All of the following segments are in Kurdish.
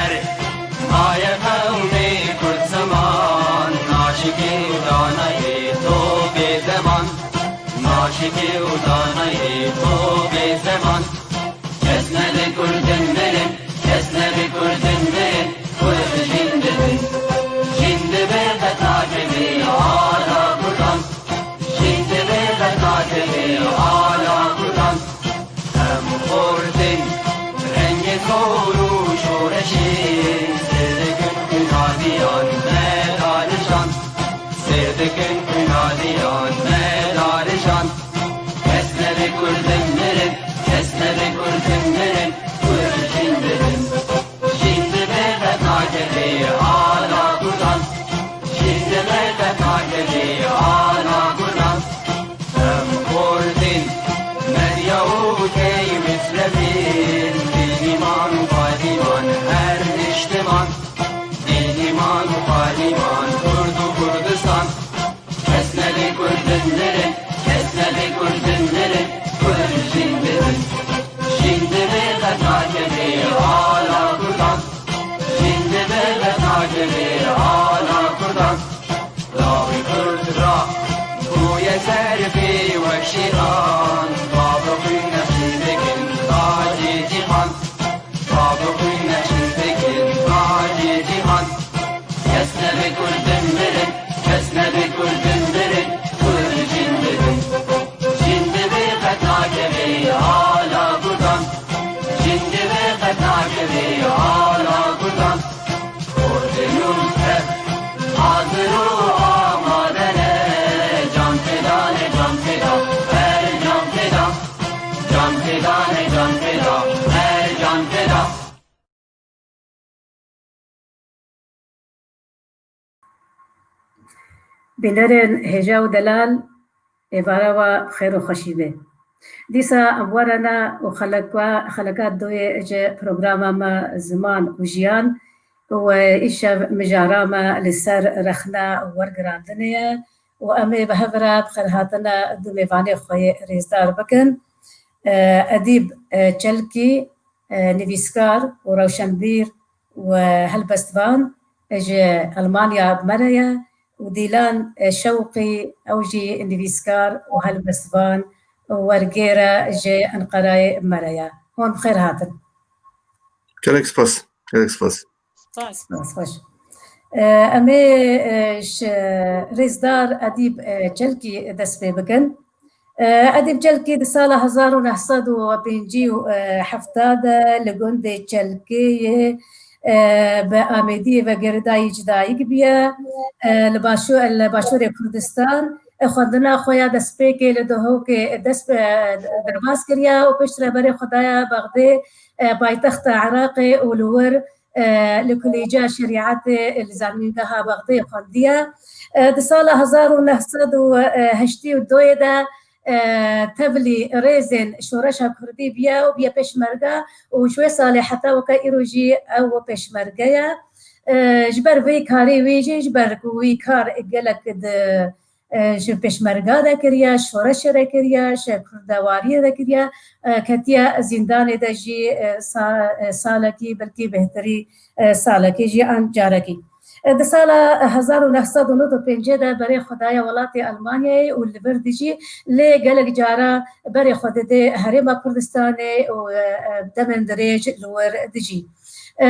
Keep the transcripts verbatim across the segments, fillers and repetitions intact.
Erê, maye qewmê Kurd ziman, naşikê û danayê to bê deman. Naşikê û danayê to bê zeman. Kes nebe Kurdin mirin, kes nebe Kurdin mirin, Kurd jîn dibin. Jîn dibe qet nakeve ala Kurdan. Jîn dibe qet nakeve ala Kurdan. Em xortin rengê zor û şoreşê, sêr dikin kunadiyan me darijan. Sêr dikin kunadiyan me darijan. Kes nebe Kurdin mirin, kes nebe Kurdin mirin, Kurd jîn dibin. Jîn dibe qet nakeve ala Kurdan. Jîn dibe qet nakeve ala Kurdan. Em xortin medya û tey mislevin, bînîman û padîman her niştiman. Bînîman û padîman Kurd û Kurdistan. Kes nebe Kurdin mirin, kes nebe Kurdin mirin, Kurd jîn dibin. Jîn dibe qet nakeve ala Kurdan. Jîn dibe qet nakeve ala Kurdan. Lawê Kurd ra bûye ser pê wek şêran. Bavê xwîn nexşîn dikin tacê cîhan. Bavê xwîn nexşîn dikin tacê cîhan. Kes nebe Kurdin mirin, kes nebe Kurdin mirin, Kurd jîn dibin. Jîn dibe qet nakeve ala Kurdan. Jîn dibe qet nakeve ala Kurdan. Kurdin û Kurd hazir û amade ne. Can feda ne, can feda, her can feda. Can feda ne, can feda, her can feda. Bînerên hêja û delal, êvara we bi xêr û xweşî be. Dîsa em werene û xeleka, xeleka doyê ji programa me Ziman û Jiyan û, e, îşev mijara me li ser rexne û wergirandinê ye û em ê bi hev re bi xêrhatina du mêvanê xwe yê rêzdar bikin. E, Edîb, e, Çelkî, e, nivîskar û rewşenbîr û helbestvan ji Elmanya bi me re ye û Dîlan, e, Şewqî, ew jî nivîskar û helbestvan û wergêr e ji Enqerayê bi me re ye. Hûn bi xêr hatin. Gelek spas. Gelek spas. Spas. Spas, xweş. E, em ê, e, ji rêzdar Edîb, e, Çelkî dest pê bikin. E, Edîb Çelkî di sala hezar û neh sed û pêncî û heft de li gundê Çelkê yê, e, bi Amêdiyê ve girêdayî ji dayik bûye. E, li başû-, li başûrê Kurdistan, e, xwendina xwe ya destpêkê li Duhokê dest, e, derbas kiriye û piştre berê xwe daye Bexdê, e, paytexta Iraqê û li wir, e, li Kulîca Şerîetê li Zanîngeha Bexdê xwendiye. E, di sala hezar û neh sed û heştê û duyê de, e, tevlî rêzên şoreşa kurdî bûye û bûye pêşmerge û ji wê salê heta weke îro jî ew pêşmerge ye. E, ji ber vê karê wê jî, ji ber ku wî kar gelek di, e, ji pêşmerga de kiriye, şoreşê de kiriye, ji kurdewariyê de kiriye, e, ketiye zîndanê de jî, e, sa-, e, salekî, belkî bêhtirî, e, salekî jî an carekî. E, di sala hezar û neh sed û nod û pêncê de berê xwe daye welatê Elmanyayê û li vir dijî, lê gelek cara berê xwe didê Herêma Kurdistanê û, e, e, demên dirêj li wir dijî. E,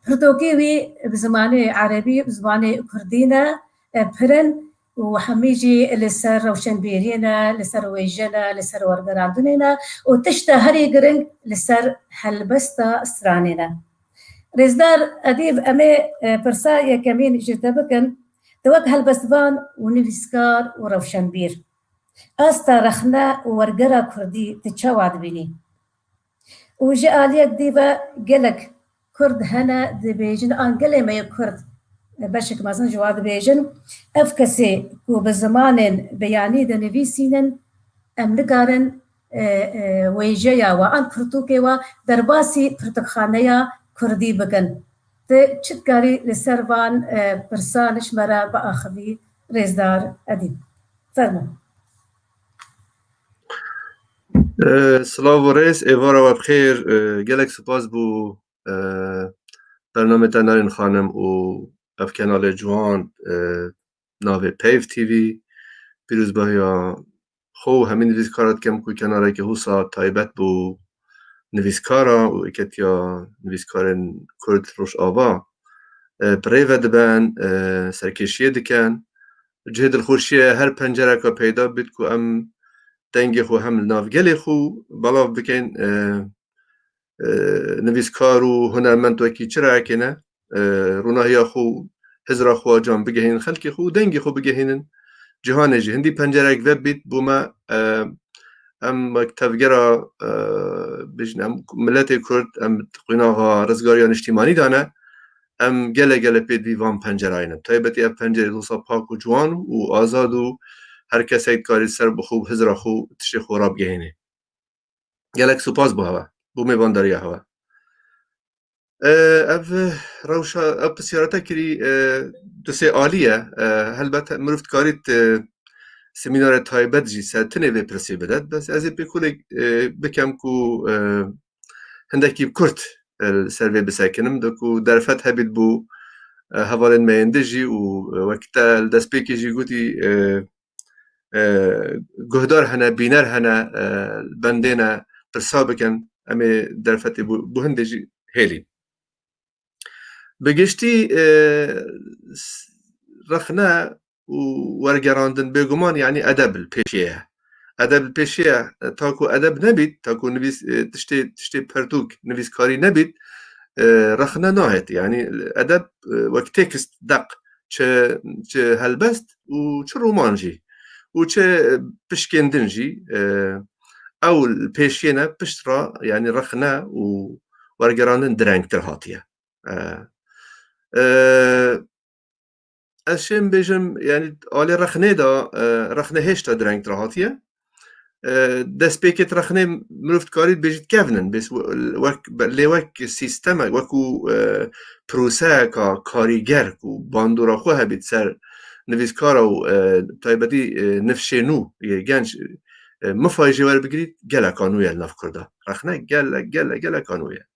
pirtûkê wî bi zimanê erebî, bi zimanê kurdî ne, e, pir in û hemî jî li ser rewşenbîriyê ne, li ser wêje ne, li ser wergerandinê ne û tişta herî giring li ser helbesta stranê ne. Rêzdar Edîb, em ê, e, pirsa yekemîn ji te bikin. Tu wek helbestvan û nivîskar û rewşenbîr, asta rexne û wergera kurdî tu çawa dibînî? Û ji aliyek dî ve gelek Kurd hene dibêjin, an gelê me yê Kurd, e, beşek mezin ji wan dibêjin, ev kesê ku bi zimanên beyanî dinivîsînin, em nikarin, e, e, wêjeya we an pirtûkê we derbasî pirtûkxaneya kurdî bikin. Tu çi dikarî li ser van, e, pirsan ji me re biaxivî, rêzdar Edîb? Fermo. E, silav û rêz, êvara we bi xêr. E, gelek spas bo, e, Bernamê te Narîn Xanim û ev kenalê ciwan, e, navê Peyv T V, pîrozbahiya xwe û hemî nivîskara dikim ku kenarekî husa taybet bû nivîskara û êketiya nivîskarên Kurd Rojava, e, bi rê ve diben, e, serkêşiyê dikin. Cihê dilxweşiyê her pencereka peyda bit ku em dengê xwe hem li nav gelê xwe belav bikin, e, e, nivîskar û hunermend wekî çirakê ne, e, rûnahiya xwe û hizra xwe can bigehînin xelkê xwe û dengê xwe bigehînin cihanê jî. Hindî pencerek vebît bo me, e, em wek tevgera, e, bijin em miletê Kurd, em qunaxa rizgariya niştîmanî dane, em gele gele pê di vî van pencerayê ne. Taybetî ev pencerê dosa pak û ciwan û azad û her kesek dikarî ser bi xwe û hizra xwe û tiştê xwe rabigehînê. Gelek spas bo hewe, bo mêvandariya hewe. E, ev rewşa, ev pisyara te kirî, e, du sê alî ye. E, helbet mirov dikarît, e, semînarê taybet jî ser tinê vê pirsê bidet. Bes ez ê pêkolê, e, bikem ku, e, hindekî kurt, e, li ser vê bisekinim. De ku derfet hebît bû, e, hevalên me yên din jî û, e, wek te li destpêkê jî gotî, e, e, guhdar hene, bîner hene, e, bendê ne pirsa bikin, em ê derfetê bû, bû hindê jî hêlî. Bi giştî, e, s-, rexne û wergerandin bêguman, yanî edeb li pêşê ye. Edeb li pêşê ye, e, ta ku edeb nebît, ta ku nivîs-, e, tiştê, tiştê pertûk, nivîskarî nebît, e, rexne nahêt. Yanî edeb, e, wek tekst, deq, çi, çi helbest û çi roman jî û çi, e, pişkên din jî, e, ew li pêşiyê ne, pişt re, yanî rexne û wergerandin direngtir hatiye. E, e, ez şêm bêjim, yanî alê rexnê de, e, rexne hêşta direngtir hatiye. E, destpêkê rexnê mirov dikarî bêjît kevn in, bês we-, wek, lê wek sîstemek, wekû, e, proseyeka karîger ku bandora xwe hebît ser nivîskara û, e, taybetî, e, nifşê nû yê genc, e, mifayê jê werbigirît, geleka nû ye li nav Kurda. Rexne gelek, gelek, geleka nû ye.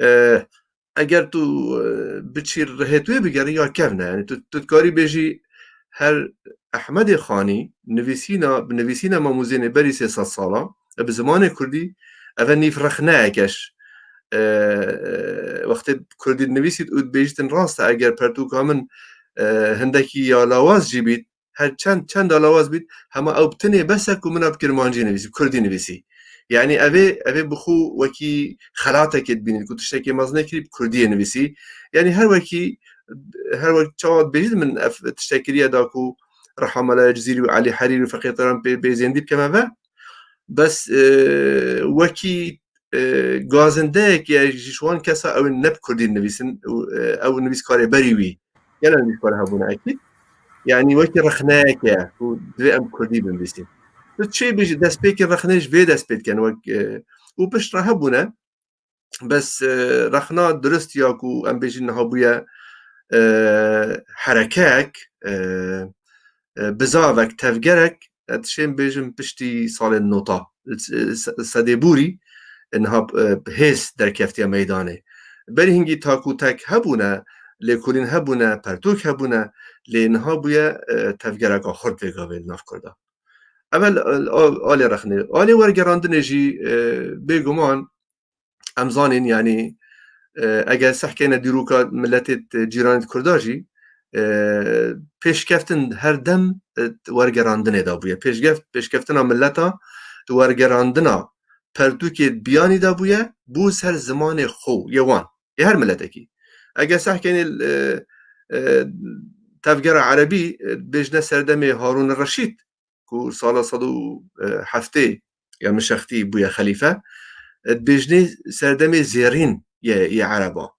E, eger tu, e, biçî rihê tu yê bigerî ya kevn e. Yanî tu, tu dikarî bêjî her Ehmedê Xanî nivîsîna, bi nivîsîna Mamûzênê berî sê sed sala, e, bi zimanê kurdî, ev e nîv rexneyek e. E, wextê kurdî dinivîsît û dibêjîtin rast e, eger pertûka min, e, hindekî ya lawaz jî bît, her çend, çend alawaz bît, hema ew bi tinê bes e ku min a bi kirmancî nivîsî, bi kurdî nivîsî. Yanî ev ê, ev ê bi xwe wekî xelatekê dibînî ku tiştekê mezin e kirî bi kurdiyê nivîsî. Yanî her wekî, her wek çawa dibêjî min ev tiştek kiriye da ku Reha Mela Cizîrî û Elî Herîrî û Feqî Teyran pê bê zêndî bikeme ve. Bes, e, wekî, e, gazindeyek ye ji wan kesa ew ê ne bi kurdî nivîsin û, e, ew nivîskarê berî wî. Gele nivîskar hebûne ekîd. Yanî wekî rexneyek e ku divê em kurdî binivîsîn. Tu çê bêjî destpêkê rexnê ji vê dest pê dikin wek, e, û pişt re hebûne. Bes, e, rexna dirust ya ku em bêjin niha bûye, e, herekeyek, e, e, bizavek, tevgerek, e, dişêm bêjim piştî salên nota, se-, sedê borî, e, niha, e, hêz derkeftiye meydanê. Berî hingî tak û tek hebûne, lêkolîn hebûne, pertûk hebûne, lê niha bûye, e, tevgereka xurt vê gavê li nav Kurda. Evel, e, alê rexnê. Alê wergerandinê jî, e, bêguman, em zanîn, yanî, e, eger sehkeyne dîroka miletê, e, cîranê Kurda jî, e, pêşkeftin her dem, e, wergerandinê de bûye. Pêşgeft-, pêşkeftina mileta di wergerandina pertûkê biyanî de bûye, bû ser zimanê xwe yê wan, yê her miletekî. Eger sehkeyne, e, e, tevgera erebî, e, bêjne serdemê Harûn Reşîd, ku sala sed û heftê ya min şextî bûye xelîfe, e, dibêjinê serdemê zêrîn yê, yê Ereba.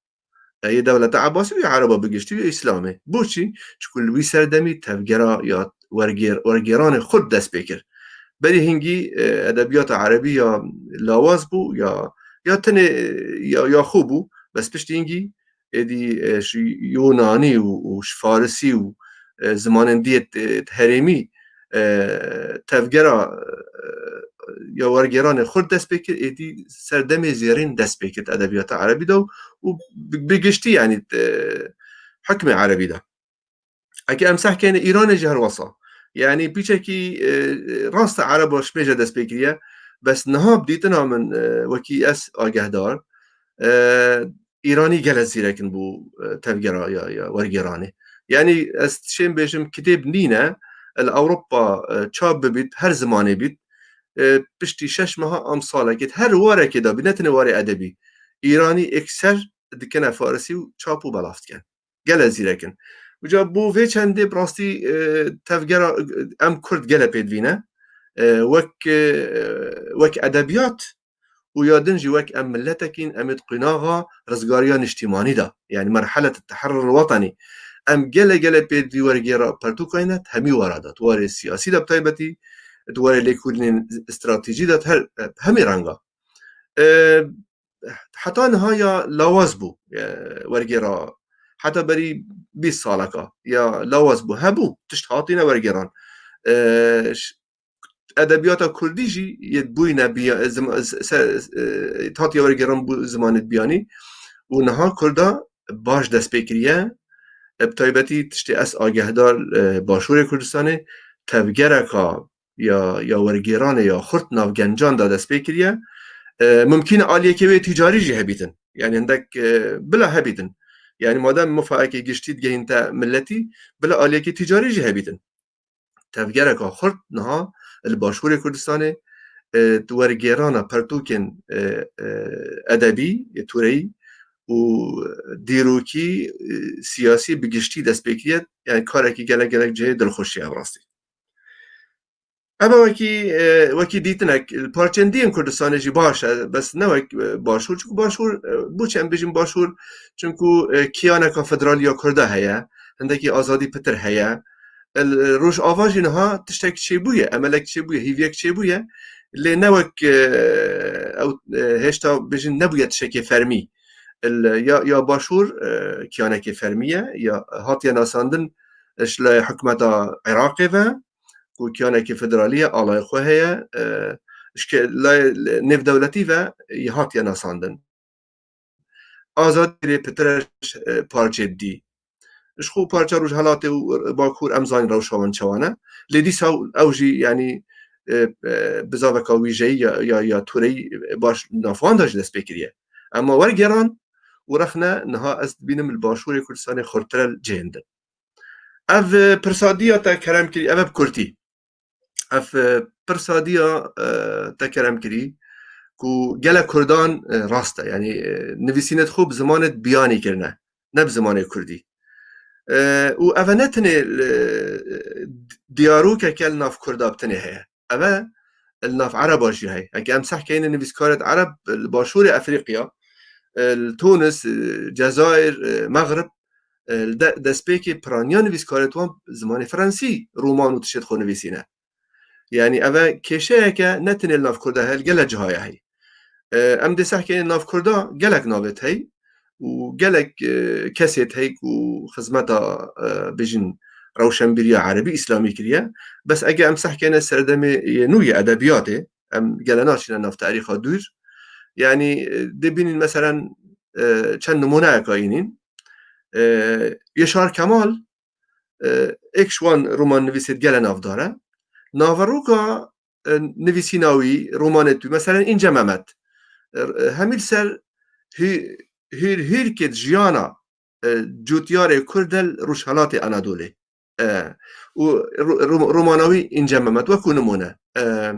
E, yê dewleta Ebasî û yê Ereba bi giştî û yê Îslamê. Boçî? Çiku li wî serdemî tevgera ya wergêr-, wergêranê xurt dest pê kir. Berî hingî, e, edebiyata erebî ya lawaz bû, ya, ya tenê, ya, ya xwe bû, bes piştî hingî êdî, e, ji Yunanî û, û ji Farisî û, e, zimanên diyê, e, herêmî, e, tevgera, e, ya wergêranê xurt dest pê kir, êdî serdemê zêrîn dest pê kir di edebiyata erebî de û, û bi, bi giştî, yanî, e, hukmê erebî de. Eke em seh keyne Îranê jî her wesa. Yanî pîçekî, e, e, rast e ereba ji pêş de dest pê kiriye, bes niha bi dîtina min, e, wekî ez agehdar, e, Îranî gelek zîrek in bo, e, tevgera ya, ya wergêranê. Yanî ez şêm bêjim kitêb nîne, li Ewropa, e, çap bibît, her zimanê bît, e, piştî şeş meha am salekê, her warekê de bî, ne tenê warê edebî, Îranî êkser dikine farisî û çap û belav dikin. Gelek zîrek in. Uca bo vê çendê bi rastî, e, tevgera, e, em Kurd gelek pê divîne. E, wek, e, wek edebiyat û ya din jî wek em miletekîn, em ê di qunaxa rizgariya niştîmanî de, yanî merhelet teherrur wetenî, em gelek gelek pê di wergêra pertûkayî ne, di hemî wara de, di warê siyasî de bi taybetî, di warê lêkolînên stratejî de, di her, hemî renga. E, heta niha ya lawaz bû, e, wergêra. Heta berî bîst saleka ya lawaz bû. Hebû, tişt hatîne wergêran. E, ş-, edebiyata kurdî jî yê bûyne biya-, zim-, se-, e, hatiye wergêran bû zimanê biyanî û niha kurda baş dest pê kiriye. E, bi taybetî tiştê ez agehdar, e, Başûrê Kurdistanê tevgereka ya, ya wergêranê ya xurt nav gencan de dest pê kiriye. E, mumkîn e aliyekê wê tîcarî jî hebîtin. Yanî hindek, e, bila hebîtin. Yanî madem mifayekê giştî digehînte miletî, bila aliyekê tîcarî jî hebîtin. Tevgereka xurt niha li Başûrê Kurdistanê, e, di wergêrana pertûkên, e, e, edebî, e, tureyî û dîrokî, e, siyasî bi giştî dest pê kiriye. Yanî karekî gelek gelek cihê dilxweşî ye bi rastî. Ev e wekî, e, wekî dîtinek, li parçên dî yên Kurdistanê jî baş e, bes ne wek, e, Başûr, çunku Başûr, e, bo çi em bêjin Başûr, çunku, e, kiyaneka federalî ya Kurda heye, hindekî azadî pitir heye. Li Rojava jî niha tiştek çêbûye, emelek çêbûye, hîviyek çêbûye, lê ne wek, e, ew, e, hêşta bêjin nebûye tiştekê fermî. Li, ya, ya Başûr, e, kiyanekê fermî ye, ya hatiye nasandin, e, ji layê hikûmeta Iraqê ve, ku kiyanekî federalî ye, alayê xwe heye, e, ji ke-, layê nêvdewletî ve yê hatiye nasandin. Azadî lê pitir e, parçê dî. Ji xwe parça Rojhelatê û Bakur em zanîn rewşa wan çawa ne. Lê dîsa ew jî, yanî, e, e, bizaveka wîjeyî ya, ya, ya tureyî, e, baş nav wan de jî dest pê kiriye. Ema wergêran û rexne niha ez dibînim li Başûrê Kurdistanê xurtire li cihên din. Ev, e, pirsa diya te kerem kirî, ev e bi kurtî. Ev, e, pirsa diya, e, te kerem kirî ku gelek Kurdan, e, rast e. Yanî, e, nivîsînê xwe bi zimanê biyanî kirine, ne bi zimanê Kurdî. E, û ev e ne tenê, e, diyarokeke li nav Kurda bi tenê heye. Ev e li nav Ereba jî heye. Eke em seh keyne nivîskarêt Ereb li Başûrê Efrîqya, e, li Tunis, e, Cezayir, e, Mexrib, e, li de-, destpêkê piraniya nivîskarêt wan zimanê Fransî roman û tiştêt xwe nivîsîne. Yanî ev e kêşeyeke ne tenê li nav Kurda heye, li gelek cihaya heye. E, em dê seh keyne nav Kurda gelek navêt heye û gelek, e, kesêt heye ku xizmeta, e, bêjin rewşenbîriya erebî îslamî kiriye. Bes eke em seh keyne serdemê yê nû yê edebiyatê, em gele naçîne nav tarîxa dûr. Yanî, e, dê bînin meselen, e, çend nimûneyeka înîn. E, Yaşar Kemal, e, êk ji wan romannivîsêt gele navdar e. Naveroka, e, nivîsîna wî, romanê tu, meselen Înce Mehmet, e, hemî li ser hî-, hîr-, hîrkêt jiyana, e, cotyarê Kurd e li Rojhelatê Anadolê. E, û ro-, ro-, romana wî Înce Mehmet, wekû nimûne. E,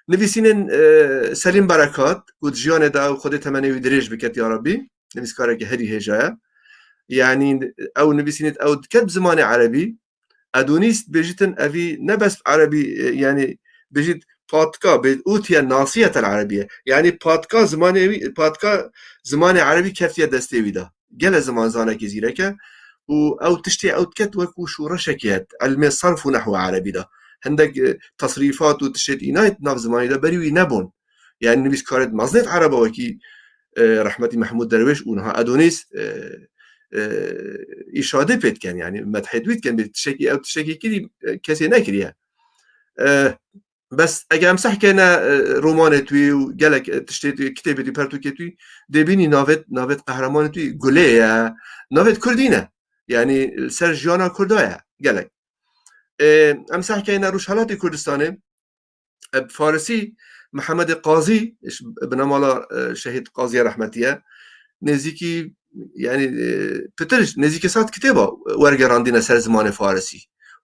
nivîsînên, e, Selîm Berekat, ku di jiyanê de ew Xwedê temenê wî dirêj biket ya Rabbî, nivîskareke herî hêja ye. Yanî ew nivîsînêt ew diket bi zimanê erebî, Edonîs dibêjitin evî ne bes erebî, e, yanî bêjît patka, bê utiye nasiyetel erebiye. Yanî patka zimanê wî, patka zimanê erebî keftiye destê wî de. Gele zimanzanekî zîrek e û ew tiştê ew diket wekû şoreşekê ye, ilmê sarf û nehwa erebî de. Hindek, e, tesrîfat û tiştêt înayê di nav zimanî de berî wî nebûn. Yanî nivîskarêt meznêt ereba wekî, e, rehmetî Mehmûd Derwêş û niha Edonîs, e, e, îşadê pê dikin, yanî medhê wî dikin, bê tiştekî, ew tiştekî kirî, e, kesê nekiriye. E, Bes eger em sehkeyne, e, romanê tu yî û gelek, e, tiştê tu yî, kitêbê tu yî, pertûkê tu yî, dê bînî navêt, navêt qehremanê tu yî Gulê ye, navêt Kurdî ne. Yanî li ser jiyana Kurda ye gelek. E, em sehkeyne Rojhelatê Kurdistanê, e, bi Farisî Mihemedê Qazî, ş-, binamala, e, Şehîd Qaziye rehmetî ye. Nêzîkî, yanî, e, pitir, nêzîkî sed kitêba wergerandîne ser zimanê Farisî.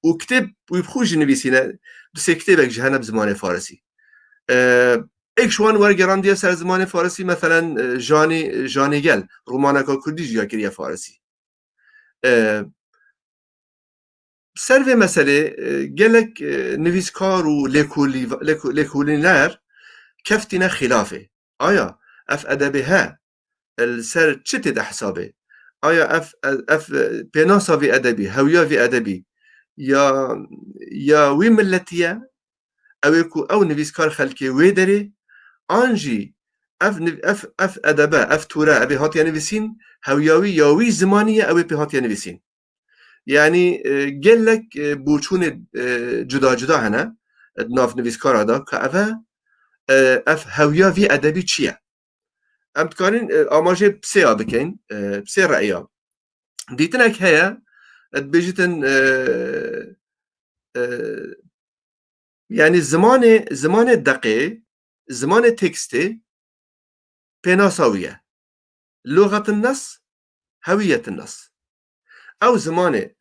Û kitêb wî bi xwe jî nivîsîne, du sê kitêbek jî hene bi zimanê Farisî. E, êk ji wan wergerandiye ser zimanê Farisî, meselen, e, Janî, Janî Gel, romaneka Kurdî jî ya kiriye Farisî. E, ser vê meselê, e, gelek, e, nivîskar û lêkolî-, lêko-, lêkolîner keftîne xîlafê. Aya ev edebê he, e, li ser çi tê de hesabê? Aya ev, ev, ev, e, pênasa vî edebî, hewiya vî edebî ya, ya wî milletî ye, ew ê ku ew nivîskar xelkê wê derê, an jî ev niv-, ev, ev edebe, ev tûre, ev ê hatiye nivîsîn, hewiya wî ya wî zimanî ye, ew ê pê hatiye nivîsîn. Yanî, e, gelek, e, boçûnê, e, cuda cuda hene, e, di nav nivîskara de, ka ev e, e, ev hewiya vî edebî çi ye? Em dikarin, e, amajê bi sê ya bikin, e, bi sê reya. Dîtinek heye, e, dibêjitin, e, e, yanî zimanê, zimanê deqê, zimanê tekstê pênasa wî ye. Luxetin nas, hewiyetin nas. Ew zimanê,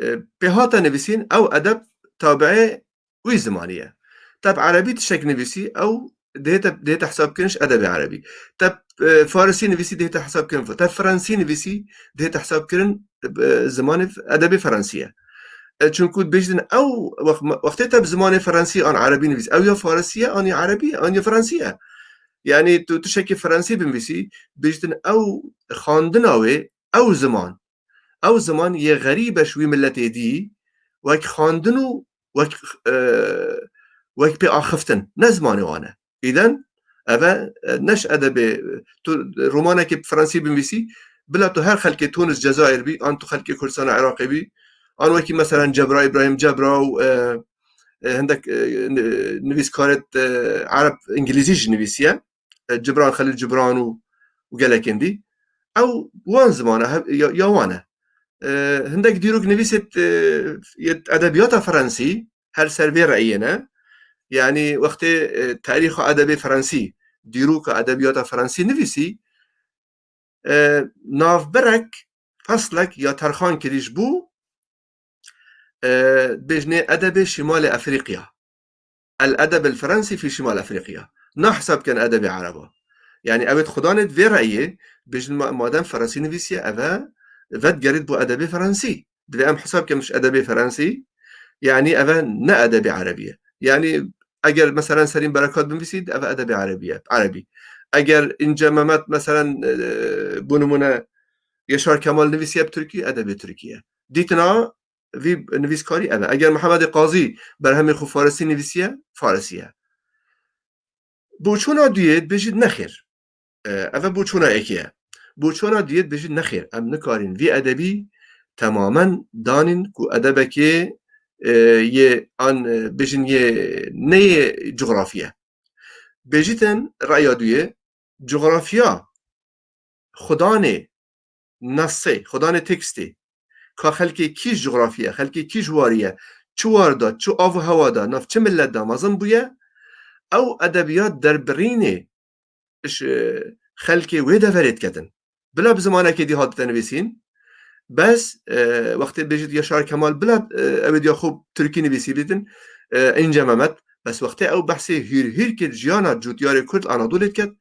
e, pê hate nivîsîn, ew edeb tabiê wî zimanî ye. Te bi erebî tiştek nivîsî, ew dihête, dihête hesabkirin ji edebê erebî. Te, e, farisî nivîsî, dihête hesabkirin. Te fransî nivîsî, dihête hesabkirin, e, zimanê, edebê fransî ye. E, çunku dibêjin ew wext-, wextê te bi zimanê fransî an erebî nivîs, ew ya farisî ye, an ya erebî ye, an ya fransî ye. Yanî tu tiştekî fransî binivîsî, dibêjin ew xwendina wê, ew ziman, ew ziman yê xerîb e ji wî miletê dî, wek xwendin û wek, e, wek pê axiftin, ne zimanê wan e. Îden, ev e, e, ne ji edebê, tu romanekê bi fransî binivîsî, bila tu her xelkê Tunis, Cezayir bî, an tu xelkê Kurdistana Iraqê bî, an wekî meselen Cebra, Îbrahîm Cebra û, e, e, hindek, e, ni-, nivîskarêt, e, ereb, îngilîzî jî nivîsiye. E, Cibran, Xelîl Cibran û, û gelekên dî. Ew wan zimana hev-, ya, ya wan e. E, hindek dîrok nivîsêt, e, yê edebiyata fransî, her ser vê reyê ne. Yanî wextê, e, tarîxa edebê fransî, dîroka edebiyata fransî nivîsî, e, navbirek, feslek ya terxan kirî ji bo, e, dibêjinê edebê Şimalê Efrîqya. El edeb el fransî fî Şimal Efrîqya. Na hesab ken edebê ereba. Yanî ew ê xudanê di vê reyê bêjin ma-, madem fransî nivîsiye, ev e, vedigerît bo edebê fransî. Divê em hesab kem ji edebê fransî, yanî ev e ne edebê erebî ye. Yanî eger meselen Selîm Berekat binivîsî, ev e edebê erebî ye, erebî. Eger Înce Mehmet meselen, e, bo nimûne Yaşar Kemal nivîsiye bi tirkî, edebê tirkî ye. Dîtina vî nivîskarî ev e. Eger Mihemedê Qazî berhemê xwe farisî nivîsiye, farisî ye. Boçûna duyê dibêjî nexêr. E, ev e boçûna yekê ye. Boçûna duyê dibêjî nexêr. Em nikarîn vî edebî temamen danîn ku edebekê, e, yê an, e, bêjin yê ne yê cografî ye. Bêjîtin reya duyê, cografya xudanê nasê, xudanê tekstê, ka xelkê kî ji cografî ye, xelkê kî ji warî ye, çi war de, çi av û hewa de, nav çi millet de mezin bûye, ew edebiyat derbirînê ji xelkê wê deverê diketin. Bila bi zimanekê dî hatite nivîsîn, bes, e, wextê dibêjit Yaşar Kemal bila, e, ew ê diya xwe tirkî nivîsî bîtin, e, Înce Mehmet, bes wextê ew behsê hîr hîrkê jiyana cotyarê Kurd Anadolê diket,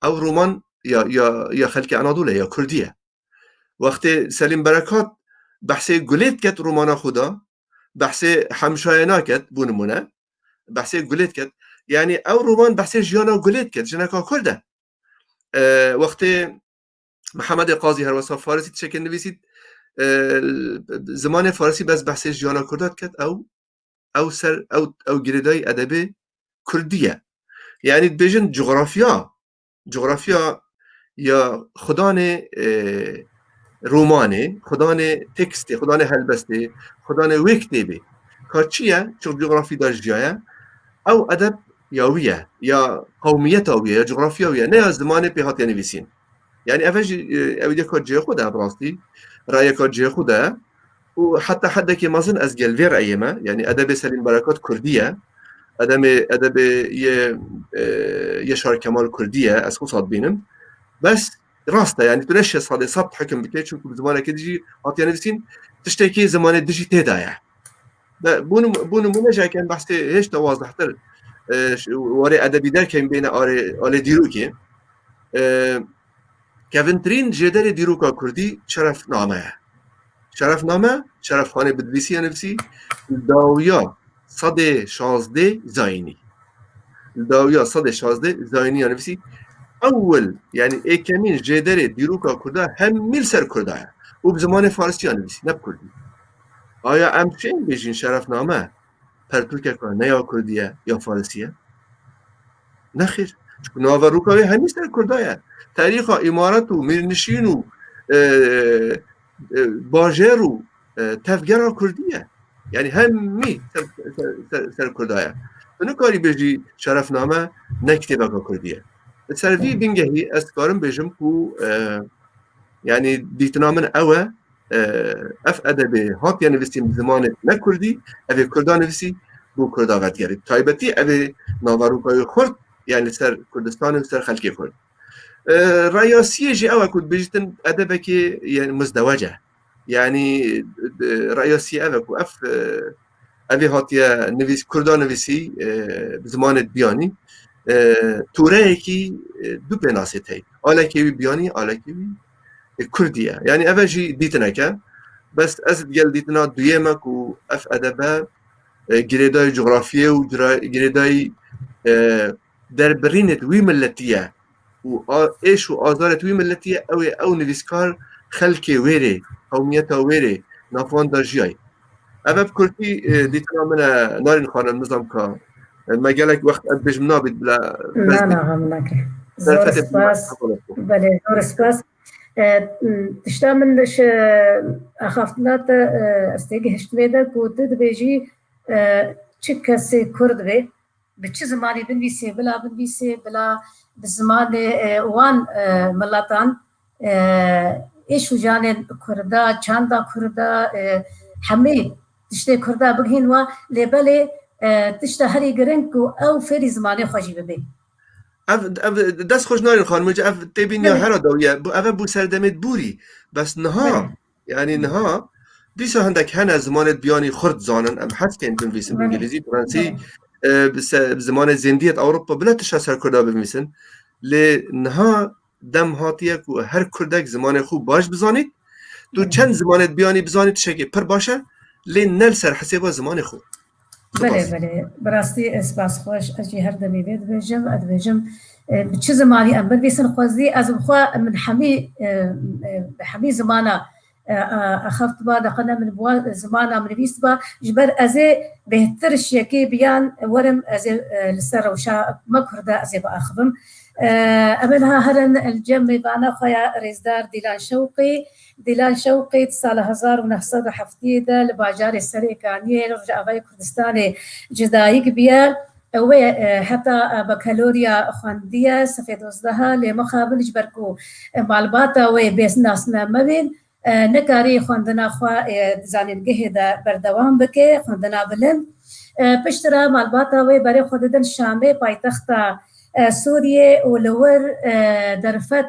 ew roman ya, ya, ya xelkê Anadolê, ya Kurdî ye. Wextê Selîm Berekat behsê Gulê diket romana xwe de, behsê Hemşayê naket, bo nimûne, behsê Gulê diket. Yanî ew roman behsê jiyana Gulê diket, jineka Kurd e. E, wextê Mihemedê Qazî her wesa farisî tiştekê nivîsît, e, zimanê farisî bes behsê jiyana Kurda diket, ew, ew ser, ew, ew girêdayî edebê Kurdî ye. Yanî dibêjin cografya, cografya ya xudanê, e, romanê, xudanê tekstê, xudanê helbestê, xudanê wê kitêbê. Ka çi ye? Çi cografî de jiyaye? Ew edeb ya wî ye, ya qewmiyeta wî ye, ya cografya wî ye, ne ya zimanê pê hatiye nivîsîn. Yani ev jî, e, ew yeka cihê xwe de, bi rastî rayeka cihê xwe de. Û heta hedekê mezin ez gel vê reyê me, yani edebê Selîm Berekat kurdî ye, edemê, edebê yê, e, Yaşar Kemal kurdî ye, ez xwe sat bînim. Bes rast e, yani tu neşe sadê sed hukm bike, çünkü bi zimanekê dijî hatiye nivîsîn, tiştekî zimanê dijî tê de ye. Be-, bû nim-, bû nimûne jî eke em behsê hêşta wazdehtir, e, ş-, warê edebî derkevin bêne arê, alê dîrokê. E, kevintirîn jêderê dîroka kurdî Şerefname ye. Şerefname, Şerefxanê Bidlîsî ya nivîsî, li dawiya sedê şazdê zayînî. Li dawiya sedê şazdê zayînî ya nivîsî. Ewil, yani êkemîn jêderê dîroka kurda hemî li ser kurda ye. Û bi zimanê farisî ya nivîsî, ne bi kurdî. Aya em çi bêjin Şerefname? Pertûkeka ne ya kurdî ye, ya farisî ye? Nexêr. Çunku naveroka wê hemî ser kurda ye. Tarîxa îmaret û mîrnişîn û, e, e, bajêr û, e, tevgera kurdî ye. Yani hemî ser, ser, ser, ser kurda ye. Tu nikarî bêjî Şerefname ne kitêbeka kurdî ye. Li ser vî bingehî ez dikarim bêjim ku, e, yani dîtina min ew e, e, ev edebê hatiye nivîsîn bi zimanê ne kurdî, ev ê kurda nivîsî, bo kurda vedigerî. Taybetî ev ê naverokayê xurt, yani li ser Kurdistanê û ser xelkê xurt. E, raya siyê jî ew e ku dibêjin edebekê, yani muzdewec e. Yani, e, raya siyê ev e ku ev, e, ev ê hatiye nivîs-, kurda nivîsî, e, bi zimanê biyanî, e, toreyekî, e, du pênasê tey. Alekê wî biyanî, alekê wî e, kurdî ye. Yani ev e jî dîtinek e. Bes ez digel dîtina duyê me ku ev edebe, e, girêdayî cografiyê û cira-, girêdayî, e, derbirînê wî milletî ye û a-, êş û azarê wî milletî ye, ew ê ew nivîskar xelkê wê rê, qewmiyeta wê rê, nav wan de jiyayî. Ev e bi kurtî, e, dîtina min e, Narîn Xanim, nizam ka, e, me gelek wext ez bêjim nabît bila. Na, na, xem nake. Zor spas. Belê, zor spas. E, tişta min ji axaftina te, e, ez têgihişt vê de ku tu dibêjî, e, çi kesê Kurd be, bi çi zimanê binivîsê, bila binivîsê, bila bi zimanê, e, wan, e, miletan, e, êş û janên Kurda, çanda Kurda, e, hemî tiştê Kurda bigihîn wa, lê belê, e, tişta herî giring ku ew fêrî zimanê xwe jî bibe. Ev, ev dest xweş Narîn Xanimê, ev têbîniya hera dawî ye. Bu, ev e bû serdemê borî. Bes niha, yani niha, dîsa hindek hene zimanê biyanî xurt zanin, em hez kein binivîsin bi îngilîzî, fransî, e, bi se-, bi zimanê zêndiyê Ewropa, bila tişta ser kurda binivîsin. Lê niha dem hatiye ku her kurdek zimanê xwe baş bizanît. Tu çend zimanê biyanî bizanî tiştekê pir baş e, lê ne li ser hesêba zimanê xwe. Belê, belê. Bi rastî, e, spas xweş. Ez jî her demê vê dibêjim. Ez dibêjim, e, bi çi zimanî em binivîsin xwezî, ez bi xwe min hemî, e, e, bi hemî zimana, e, e, axaftiba, de qe ne min bi wa zimana min nivîstiba. Ji ber ez ê bêhtir ji yekê biyan werim, ez ê, e, li ser rewşa me Kurda ez ê biaxivim. E, em ê niha herin li cem mêvana xwe ya rêzdar Dîlan Şewqî. Dîlan Şewqî di sala hezar û neh sed û heftê de li bajarê Serêkaniyê li Rojavayê Kurdistanê cidayîk bûye. Wê, e, heta, e, bakalorya xwendiye sefê dozdeh, lê mixabin ji ber ku, e, malbata wê bê nasname bîn, e, nekarî xwendina xwe, e, di zanîngehê de berdewam bike, xwendina bilind. E, piştre malbata wê berê xwe didin Şamê, paytexta, e, Sûriyê û li wir, e, derfet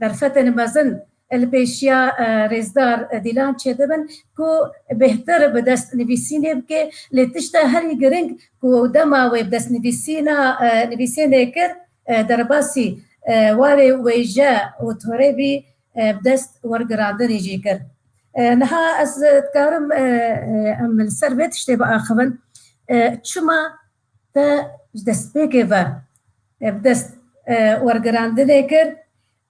derfetên mezin li pêşiya, e, rêzdar, e, Dîlan çêdibin ku bêhtir bi dest nivîsînê bike, lê tişta herî giring ku dema wê bi dest nivîsîna, e, nivîsênê kir, e, derbasî, e, warê wêje û torê bî, e, bi dest wergirandinê jî kir. E, niha ez dikarim, e, e, em li ser vê tiştê biaxivin. E, çima te ji destpêkê ve, e, bi dest, e, wergirandinê kir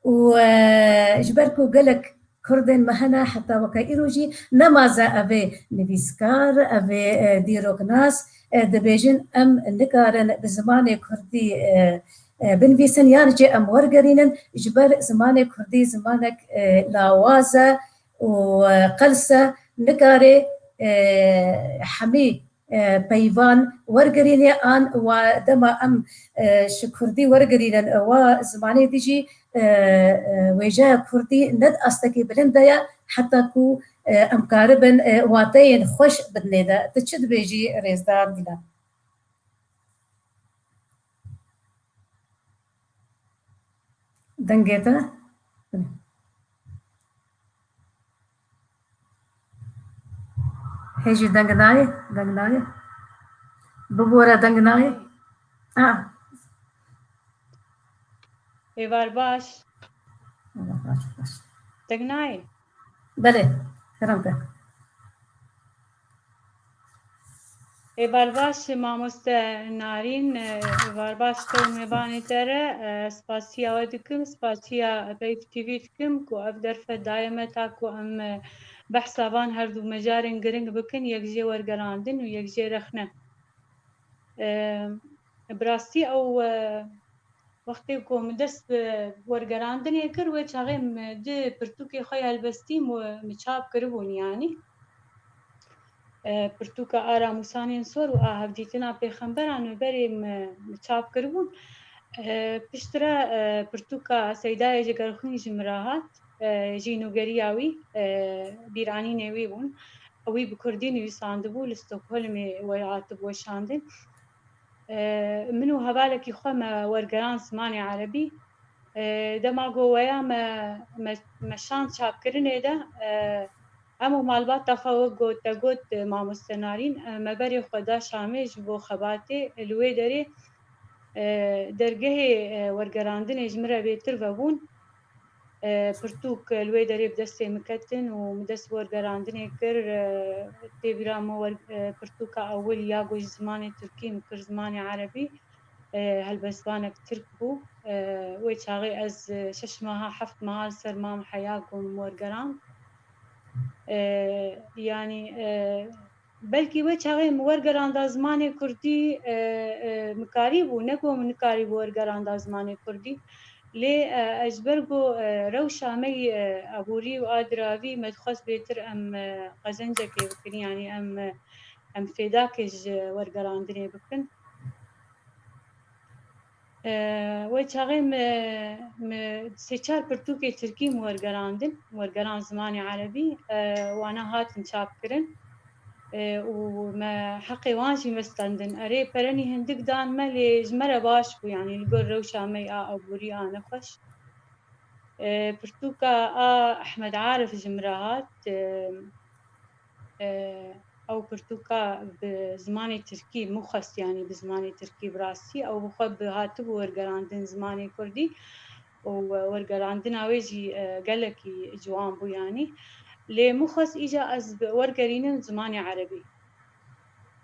û, e, ji ber ku gelek Kurdên me hene heta weke îro jî nemaze evê nivîskar, evê, e, dîroknas, e, dibêjin em nikarin bi zimanê Kurdî, e, e, binivîsin yan jî em wergerînin ji ber zimanê Kurdî zimanek, e, lawaz e û, e, qels e, nikare, e, hemî e, peyvan wergerîne an wa dema em, e, ji kurdî wergerînin, e, wa zimanê dî jî, e, e, wêjeya kurdî ne di astekî bilind de ye, heta ku, e, em karibin, e, wateyên xweş bidinê de. Tu çi dibêjî, rêzdar Dîlan? Dengê te? Hê jî deng nayê? Deng nayê? Bibore deng nayê? Ah. Êvar baş. Êvar baş, baş. Deng nayê? Belê, kerem ke. Êvar baş mamoste Narîn, êvar baş te û mêvanê te re, e, spasiya we dikim, spasiya Peyv T V dikim ku ev derfet daye me ta ku em, e, behsa van her du mejarên giring bikin, yek jê wergerandin û yek jê rexne. E, bi rastî ew, e, Wextê ku min dest bi wergerandinê kir, wê çaxê min di pirtûkê xwe yê helbestî min, min çap kiribûn, yanî, e, pirtûka A Ramûsanên Sor û A Hevdîtina Pêxemberan min berê min, min çap kiribûn. E, piştre, e, pirtûka Seydayê Cegerxwîn ji min re hat, e, jî nûgeriya wî, e, bîranînê wî bûn. Wî bi kurdî nivîsandibû, li Stockholmê we hatibû weşandin. E, min û hevalekî xwe me wergerand zimanê erebî. E, dema ku weya me, me, me şand çapkirinê de, e, em û malbata xwe wek got, te got, e, mamoste Narîn, e, me berê xwe da Şamê ji bo xebatê, e, li wê derê, e, dergehê, e, wergerandinê ji min re bêtir vebûn. E, pirtûk, e, li wê derê bi destê min ketin û min dest bi wergerandinê kir. E, tê bîra min wer-, e, pirtûka ewil ya ku ji zimanê tirkî min kir zimanê erebî, e, helbestvanek tirk bû. E, wê çaxê ez, e, şeş meha, heft meha li ser mam heya ku min wergerand. E, yanî, e, Belkî wê çaxê min wergeranda zimanê kurdî, e, e, min karîbû, ne ku min nikarîbû wergeranda zimanê kurdî. Lê, e, ez ji ber ku, e, rewşa me yî, e, aborî û a diravî me dixwest bêtir em, e, qezencekê bikin, yanî em, e, em fêdakê ji wergerandinê bikin. E, wê çaxê me, me sê çar pirtûkê tirkî min wergerandin, wergeran zimanê erebî, e, wana hatin çapkirin. E, û me heqê wan jî me stendin. Erê, perenî hindik dan me, lê ji me re baş bû, yanî li gor rewşa me yê a aborî a nexweş. E, pirtûka a Ehmed Arif ji min re hat. E, e, ew pirtûka bi zimanê tirkî, min xwest, yanî bi zimanê tirkî bi rastî, ew bi xwe bi hatibû wergerandin zimanê kurdî û wergerandina wê jî, e, gelekî ciwan bû, yanî. Lê min xwest îca ez bi wergerînim zimanê erebî.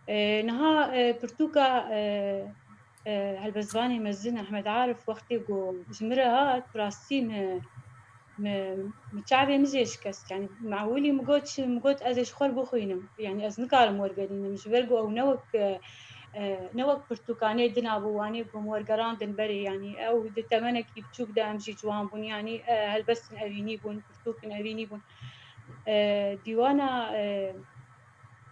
E, niha, e, pirtûka, e, e, helbestvanê mezin Ehmed Arif wextê ku ji min re hat, bi rastî min, min, min çavê min jê şikest. Yanî, min ewilî min got, min got, ez ê ji xwe re bixwînim. Yanî, ez nikarim wergerînim. Ji ber ku ew ne wek, e, e, ne wek pirtûkanê dina bû, wanê ku min wergerandin berê. Yanî, ew di temenekî biçûk de em jî ciwan bûn. Yanî, e, helbestin evînî bûn, pirtûkin evînî bûn. E, dîwana, e,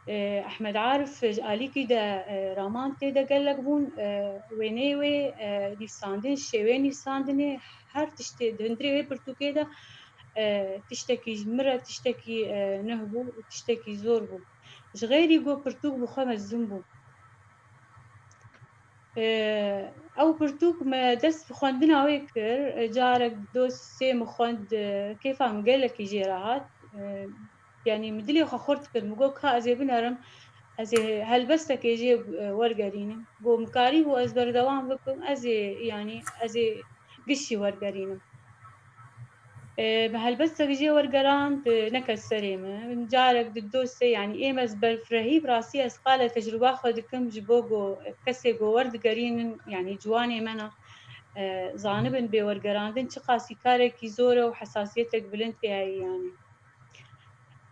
E, Ehmed Arif ji alîkî de, e, raman tê de gelek bûn, e, wêneyê wê, e, nivîsandin, şêwê nivîsandinê, her tiştê di hundirê wê pirtûkê de, e, tiştekî ji min re tiştekî, e, nuh bû û tiştekî zor bû. Ji xêrî ku pirtûk bi xwe mezin bû. E, ew pirtûk me dest bi xwendina wê kir, e, carek du sê min xwend, e, kêfa min gelekî jê re hat. E, Yanî min dilê xwe xurt kir, min got, ka ez ê binerim, ez ê helbestekê jê, e, wergerînim. Got, min karîbû ez berdewam bikim, ez ê, yanî ez ê gişî wergerînim. E, min helbestek jê wergerand, e, neket serê min. Carek di dosê, yanî êm ez berfirehî, bi rastî ez qala tecrûba xwe dikim, ji bo ku kesê ku werdigerînin, yanî ciwanê me ne, e, zanibin bê wergerandin, çiqasî karekî zor e û hesasiyetek bilind tê heye, yanî.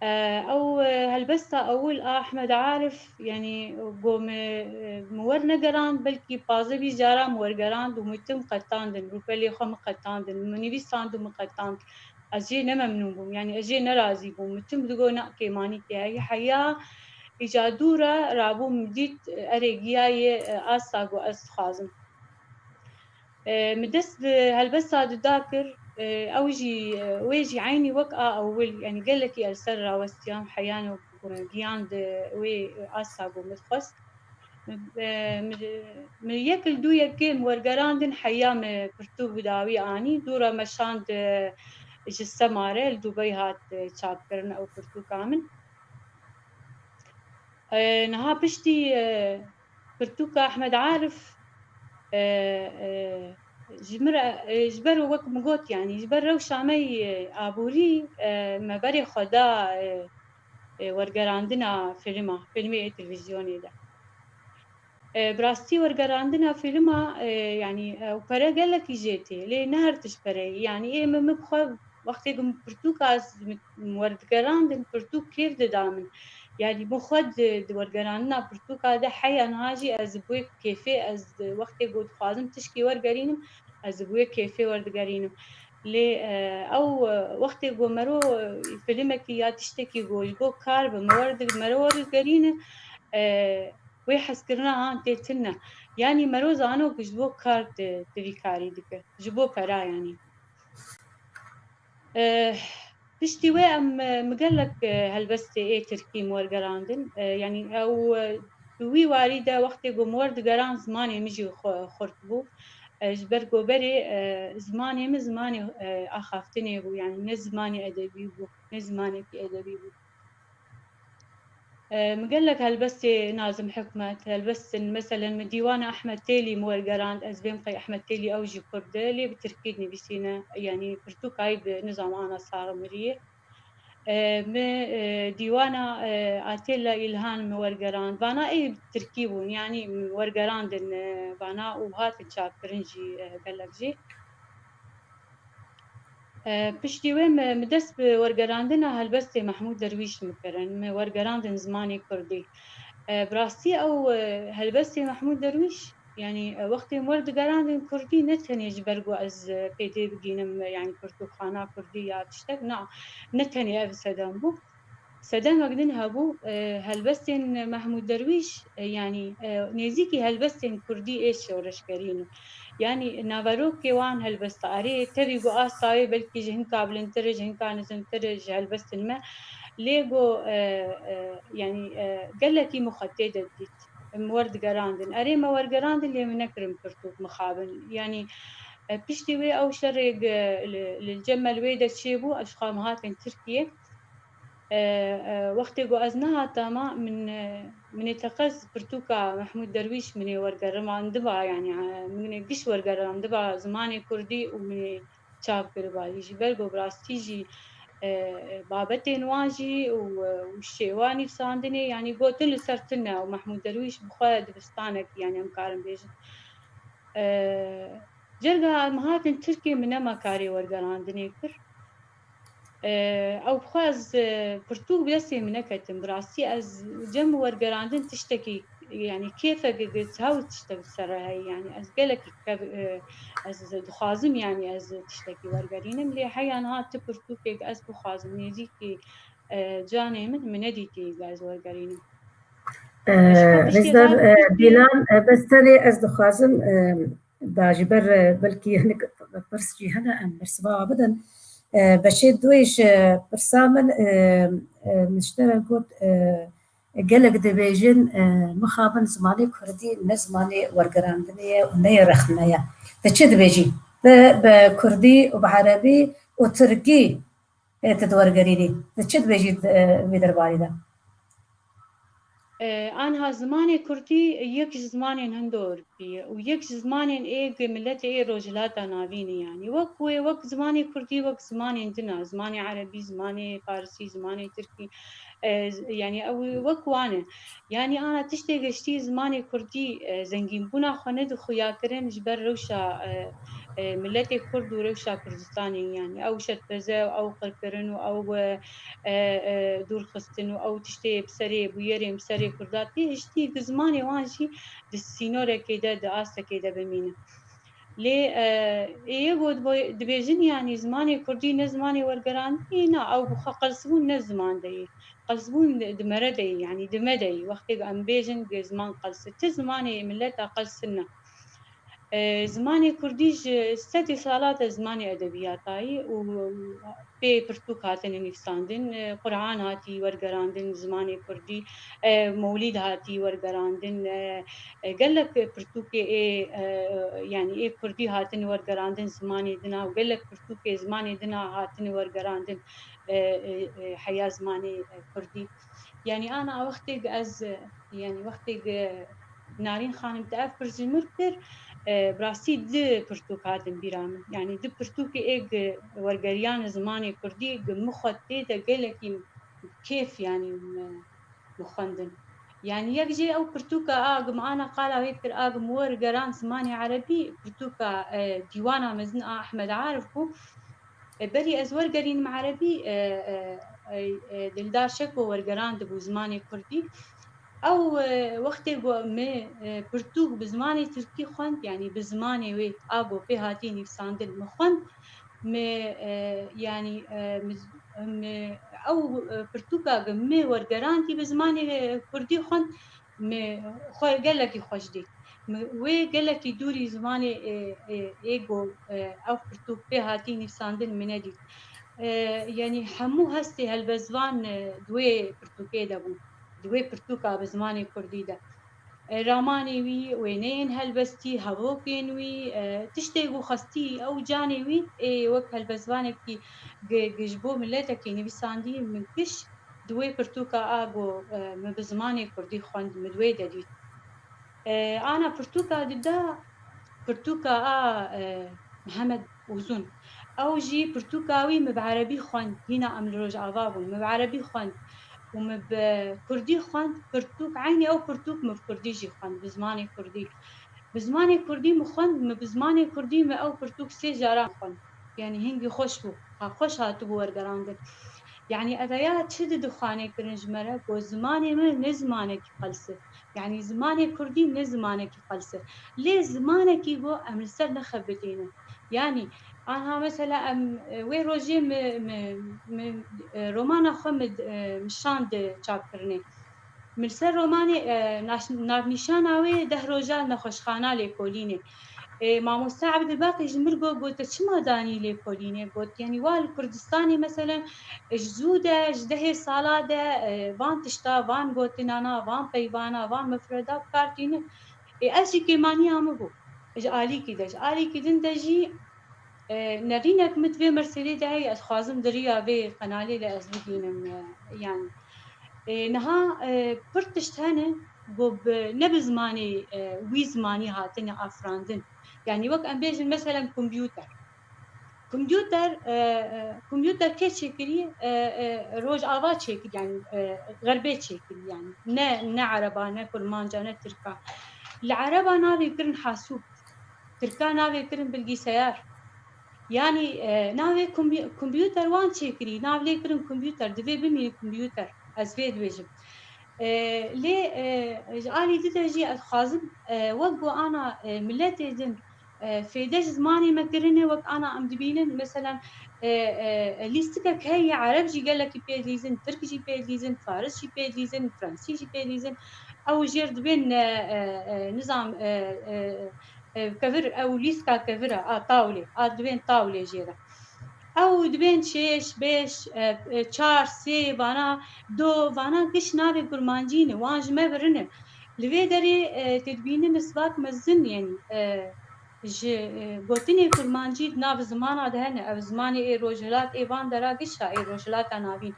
E, ew, e, helbesta ewil a Ehmed Arif, yanî, got, min, e, min wernegerand, belkî pazdeh bîst caran min wergerand û min tim qetandin, rûpelê xwe min qetandin, min nivîsand û min qetand. Ez jê ne memnûn bûm, yanî ez jê nerazî bûm. Min tim digot, na kêmanî tê heye. Heya, Îca dû re rabû min dît, e, erê giyayê, e, asta ku ez dixwazim. E, min dest bi helbesta di da kir, e, ew jî, e, wê jî eynî wek a ewil, yanî gelekî ez li ser rawestiyam, heyan û, e, giyan di wê asta ku min dixwest. Min, e, min, min yek li dû yekê min wergerandin, heya min pirtûk bi dawî anî, dû re me şand, e, ji Sema re li Dubey hat, e, çapkirin ew pirtûka min. E, niha piştî, e, pirtûka Ehmed Arif, e, e, ji min re, e, ji ber wek min got, yanî ji ber rewşa me yê aborî, e, me berê xwe da, e, e, wergerandina fîlma, fîlmê ê televîzyonê de. E, bi rastî wergerandina fîlma, e, yanî, e, ew pere gelekî jê tê, lê ne her tişt pereyê. Yanî ê min, min bi xwe wextê ku min pirtûka ez werdigerandin, pirtûk kêf dida min. Yanî min xwe di, di wergerandina pirtûka de heya niha jî ez bi wê kêfê, ez wextê ku dixwazim tişkî wergerînim, ez bi wê kêfê werdigerînim. Lê, e, ew, e, wextê ku mero, e, filmekî ya tiştekî ku ji bo kar be, me werdi-, mero werdigerîne, e, wê hezkirina an tê tune. Yanî mero zano ku ji bo kar tu, tu vî karî dike. Ji bo pera yanî. E, piştî wê em, e, min gelek, e, helbestê ê tirkî min wergerandin. E, yanî ew, e, di wî warî de wextê ku min werdigeran zimanê min jî xwe-, xurt bû. E, ji ber ku berê, e, zimanê min zimanê, e, axaftinê bû, yanî ne zimanê edebî bû, ne zimanekî edebî bû. E, min gelek helbestê Nazim Hikmet, helbestin, meselen, min dîwana Ehmed Têlî min wergerand, ez vêm qey Ehmed Têlî ew jî kurd e, lê bi tirkî dinivîsîne, yanî pirtûkayî bi nizam ana saxi miriyê. E, min, e, dîwana, e, Atilla Îlhan min wergerand. Vana ê bi tirkî bûn, yanî min wergerandin, e, vana û hatin çapkirin jî, e, gelek jî. E, piştî wê min, min dest bi wergerandina helbestê Mehmûd Derwîş min kirin. Min wergerandin zimanê kurdî. E, bi rastî ew, e, helbestê Mehmûd Derwîş, yanî, e, wextê min werdigerandin kurdî, ne tenê ji ber ku ez, e, pêdê bigînim, e, yanî pirtûkxana kurdî ya tiştek, na, ne tenê ev sedem bû. Sedemek din hebû, e, helbestên Mehmûd Derwîş, e, yanî, e, nêzîkî helbestên kurdî ê şoreşgerî ne. Yanî naverokê wan helbesta erê, tevî ku asta wê belkî ji hinka bilindtir e, ji hinka nizintir e, ji helbestên me. Lê ku, e, e, yanî, e, gelekî min xwe tê de dît. Em werdigerandin. Erê, me wergerandin, lê min nekirin pirtûk mixabin. Yanî, e, piştî wê ew şerê, e, li, li cem me li wê de çêbû, ez ji xwe em hatin Tirkiyê. E, e, wextê ku ez nehata ma, min, e, min ê teqez pirtûka Mehmûd Derwîş min ê wergerimandiba, yanî, e, min ê giş wergerimandiba zimanê kurdî û min ê çap kiriba jî. Ji ber ku bi rastî jî, e, e, babetên wan jî û, e, û şêwa nivîsandinê, yanî gotin li ser tune û Mehmûd Derwîş bi xwe dibistanek, yanî em karin bêjin. E, Cerga em hatin Tirkiyê, min nema karê wergerandinê kir. E, ew bi xwe ez, e, pirtûk bi destê min neketim. Bi rastî ez cem wergerandin tiştekî, yanî kêfek, hewl tiştek li ser heye. Yanî ez gelekî kev-, e, ez dixwazim, yanî ez tiştekî wergerînim. Lê heya niha ti pirtûkek ez bixwazim nêzîkî, e, canê min, min nedîtî ez wergerînim. E, Rêzdar, e, Bîlan, e, bes tenê ez dixwazim, e, da ji ber, e, belkî hinek pirs jî hene, em bersiva bidin. E, beşê duyê ji pirsa min, e, e, min ji te re got, e, gelek dibêjin, e, mixabin zimanê kurdî ne zimanê wergerandinê ye û ne yê rexne ye. Te çi dibêjî? Bi, bi kurdî û bi erebî û tirkî, e, tu diwergerînî. Tu çi dibêjî, e, vê derbarî de? E, anha zimanê kurdî yek ji zimanên hindo Ewropî ye û yek ji zimanên ê ku miletê ê Rojhilata Navîn e, yanî wek wê, wek zimanê kurdî, wek zimanên din e, zimanê erebî, zimanê farisî, zimanê tirkî, e, z-, yanî ew wek wan e. Yanî ana tiştê giştî zimanê kurdî, e, zengînbûna xwe nedi xuyakirin ji ber rewşa, e, e, miletê kurd û rewşa Kurdistanê, yanî ew şerpeze û ew qirkirin û ew, e, e, e, dûrxistin û ew tiştê bi serê bûyerên bi serê kurda tê hiştî, ku zimanê wan jî di sînorekê de, di astekê de bimîne. Lê, e, ê yê got bo-, dibêjin, yanî zimanê kurdî ne zimanê wergerandinê, na, ew bi xwe qelsbûn ne ziman de yê. Qelsbûn di, di mere de yê, yanî di me de yê. Wextê em bêjin, bi ziman qelse. Ti zimanê mileta qelse ne. E, zimanê kurdî ji sedê salate zimanê edebiyata yê û pê pirtûk hatine nivîsandin, e, Quran hatî wergerandin zimanê kurdî, e, Mewlîd hatî wergerandin, e, e, gelek pirtûkê ê, e, yanî ê kurdî hatine wergerandin zimanê din a û gelek pirtûkê zimanê din a hatine wergerandin, e, e, e, heya zimanê, e, kurdî. Yanî ana wextê ez, yanî wextê Narîn Xanim te ev pirs ji min kir, e, bi rastî di pirtûk hatin bîra min. Yanî di pirtûkê ê gi wergeriyane zimanê kurdî gi min xwe tê de gelekî kêf, yanî min, min xwendin. Yanî yek jê ew pirtûka a gi min ana qala wê kir, a gi min wergeran zimanê erebî, pirtûka, e, dîwana mezin a Ehmed Arif bû. E, berî ez wergerînim erebî, e, e, e, e, Dildar Şeko wergerandibû zimanê kurdî. Ew, e, wextê ku min, e, pirtûk bi zimanê tirkî xwend, yanî bi zimanê wê a ku pê hatiye nivîsandin min xwend, min, e, yanî, e, min, min ew, e, pirtûka ku min wergerandî bi zimanê, e, kurdî xwend, min xwe gelekî xweş dît. Min wê gelekî dûrî zimanê, e, e, ê ku, e, ev pirtûk pê hatî nivîsandin min nedît. E, yanî hemû hestê helbestvan, e, di wê pirtûkê de bûn. Di wê pirtûka bi zimanê kurdî de. E, ramanê wî, wêneyên helbestî, hevokên wî, e, tiştê ku xwestî ew canê wî, ê wek helbestvanekî gi-, gi-, ji bo miletekî nivîsandî min kiş, di wê pirtûka a ku, e, min bi zimanê kurdî xwend, min di wê de dît. E, ana pirtûka dida, pirtûka a, e, Mihemed Uzun. Ew jî pirtûka wî min bi erebî xwend, hîna em li Rojava bûn, min bi erebî xwend û min bi kurdî xwend, pirtûk, eynî ew pirtûk min bi kurdî jî xwend, bi zimanê kurdî. Bi zimanê kurdî min xwend, min bi zimanê kurdî min ew pirtûk sê caran xwend. Yanî hingî xweş bû, ha, xweş hatibû wergerandin. Yanî ev ya çi didixwane kirin ji me re, ku zimanê me ne zimanekî qels e. Yanî zimanê kurdî ne zimanekî qels e. Lê zimanekî ku em li ser nexebitînin. Yanî, anha mesela em, e, wê rojê mi, mi, mi, e, romana xwe mi, e, mi şand çapkirinê. Min li ser romanê, e, naş-, navnîşana wê deh roja li nexweşxana lêkolînê. E, mamoste Ebdilbaqî ji min got, got, "Te çima danî lêkolînê?" Got, "Yanî wa li Kurdistanê meselen, e, ji zû de, ji dehê sala de, e, van tişta, van gotinana, van peyvana, van mifreda bi kar tînin." Ê, ez jî kêmaniya min bû. Ji alîkî de, ji alîkî din de jî, e, nerînek min di vê Mersêlê de heye, ez xwazim di riya vê qenalê de ez bigînim, e, yanî. E, niha, e, pir tişt hene ku bi, ne bi zimanê, e, wî zimanî hatine afirandin. Yanî wek em bêjin, meselen, kompûter. Kompûter, e, e, kompûter kê çêkirî? E, e, Rojava çêkirî, yanî, e, Xerbê çêkirî, yanî. Ne, ne Ereba, ne Kurmanca, ne Tirka. Li Ereba navê kirin hasûb. Tirka navê kirin bilgisayar. Yanî, e, navê kompû-, kompûter wan çêkirî, nav lê kirin kompûter, divê bimîne kompûter. Ez vê dibêjim. E, lê, e, ji alî din de jî ez dixwazim, e, wek ku ana, e, miletê din, e, fêde ji zimanê me kirine, wek ana em dibînin, meselen, e, e, lîstikek heye, ereb jî gelekî pê dilîzin, tirk jî pê dilîzin, faris jî pê dilîzin, fransî jî pê dilîzin. Ew jêr dibên, e, e, e, nizam, e, e, e, kevir, ew lîstika kevir e, a tawlê, a dibên tawlê jê re. Ew dibên şêş, bêş, e, e, çar, sê, vana, do, vana giş navê kurmancî ne, wan ji me birin e. Li vê derê, e, tê dibînin nisbak mezin, yanî, e, ji, e, gotinê kurmancî di nav zimana de hene. Ev zimanê ê rojhilat, ê van dera giş e, ê rojhilata navîn.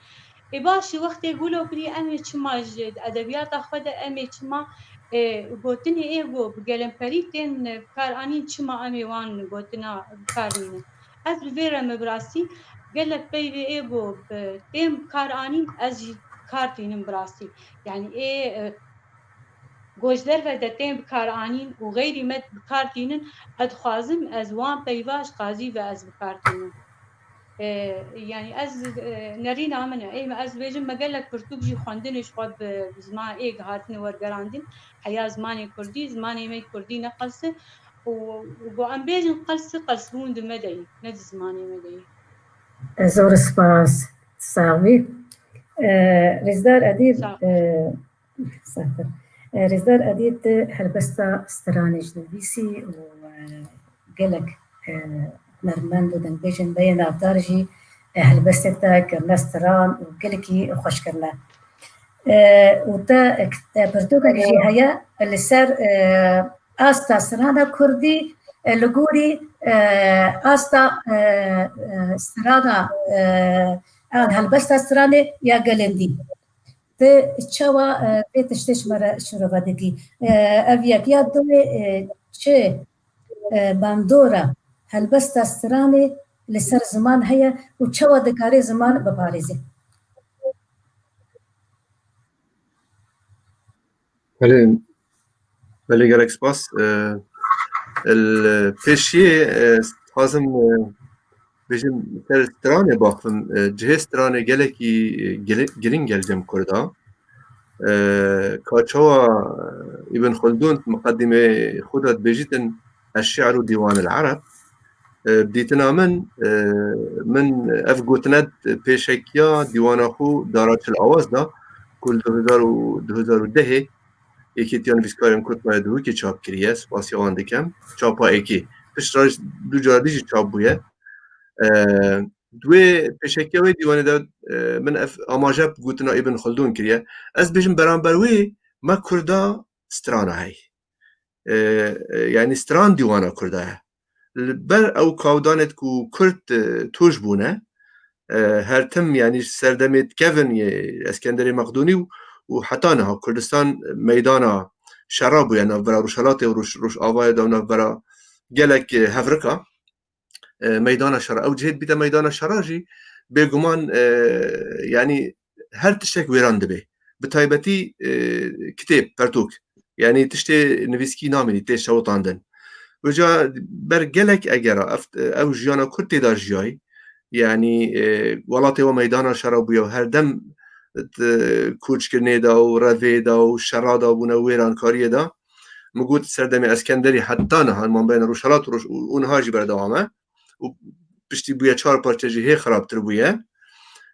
Ê baş e, wextê gulo kirî, em ê çima ji edebiyata xwe de, em ê çima, e, gotinê ê ku bi gelemperî tên, e, bikaranîn, çima em ê wan gotina bikar nînin? Ez li vê re me bi rastî gelek peyvê ê ku bi tên bikaranîn, ez jî bikar tînim bi rastî. Yanî ê, e, ku ji derve de tên bikaranîn û xeyrî me bikar tînin, ez dixwazim ez wan peyva ji qazî ve ez bikar tînim. E, yanî ez, e, nerîna min e. Ê, ez dibêjim me gelek pirtûk jî xwendine ji xwe bi, bi ziman ê hatine wergerandin. Heya zimanê kurdî, zimanê me kurdî ne qels e. û, û ku em bêjin qels, qels bûn di me de ye, ne di zimanê me de ye. Zor spas, sax bî. E, Rêzdar Edîl, e, sax bî. E, Rêzdar Edîl, tu helbesta stranê jî dinivîsî û, e, gelek, e, hunermend û dengbêjên me yê navdar jî, e, helbestê te kirine stran û gelekî xweş kirine. E, û te, e, pirtûkek jî heye li ser, e, asta strana kurdî, e, li gorî, e, asta, e, e, strana, e, an helbesta stranê ya gelên dî. Te çawa, e, vê tiştê ji me re şirove dikî? E, ev yek ya duyê, e, çi, e, bandora helbesta stranê li ser ziman heye û çawa dikare ziman biparêze? Belê, belê, gelek spas. E, li pêşiyê, e, dixwazim, e, bêjim, ser stranê baxivim, e, cihê stranê gelekî, e, gili-, girîng e li cem Kurda. E, ka çawa Îbn Xildûn di miqedîmê xwe de dibêjîtin, "Eşşi'ru dîwanil Ereb." E, bi dîtina min, e, min ev gotine pêşekiya dîwana xwe Dara Çil Awaz da, ku li du hezar û, du hezar û dehê Yekîtiya Nivîskarên Kurd me Duhokê çap kiriye, spasiya wan dikim. Çapa êkê. Piştre du cara dî jî çap bûye. E, di wê pêşekiya wê dîwanê de, e, min ev amaje bi gotina Îbn Xildûn kiriye. Ez bêjim beramber wê me Kurda strana hey. E, e, yanî stran dîwana Kurda ye. Li ber ew kawdanê ku Kurd, e, tûj bûne, e, her tim, yanî serdemê kevin yê Eskenderê Meqdûnî û, û heta niha Kurdistan meydana şera bûye navbera Rojhelatê û Roj-, Rojavayê de û navbera gelek, e, hevrika, e, meydana şera. Ew cihê dibîte meydana şera jî bêguman, e, yanî her tiştek wêran dibe. Bi taybetî, e, kitêb, pertûk. Yanî tiştê nivîskî namînî, tê şewitandin. Wêca ber gelek egera ev, ew jiyana Kurd tê de jiyayî. Yanî, e, welatê we meydana şera bûye û her dem di koçkirinê de û revê de û şera de bûne, wêrankariyê de. Min got serdemê Eskenderî heta niha, mabeyna Rojhelat û Roj-, û, û niha jî berdewam e. Û piştî bûye çar parçe jî hê xirabtir bûye.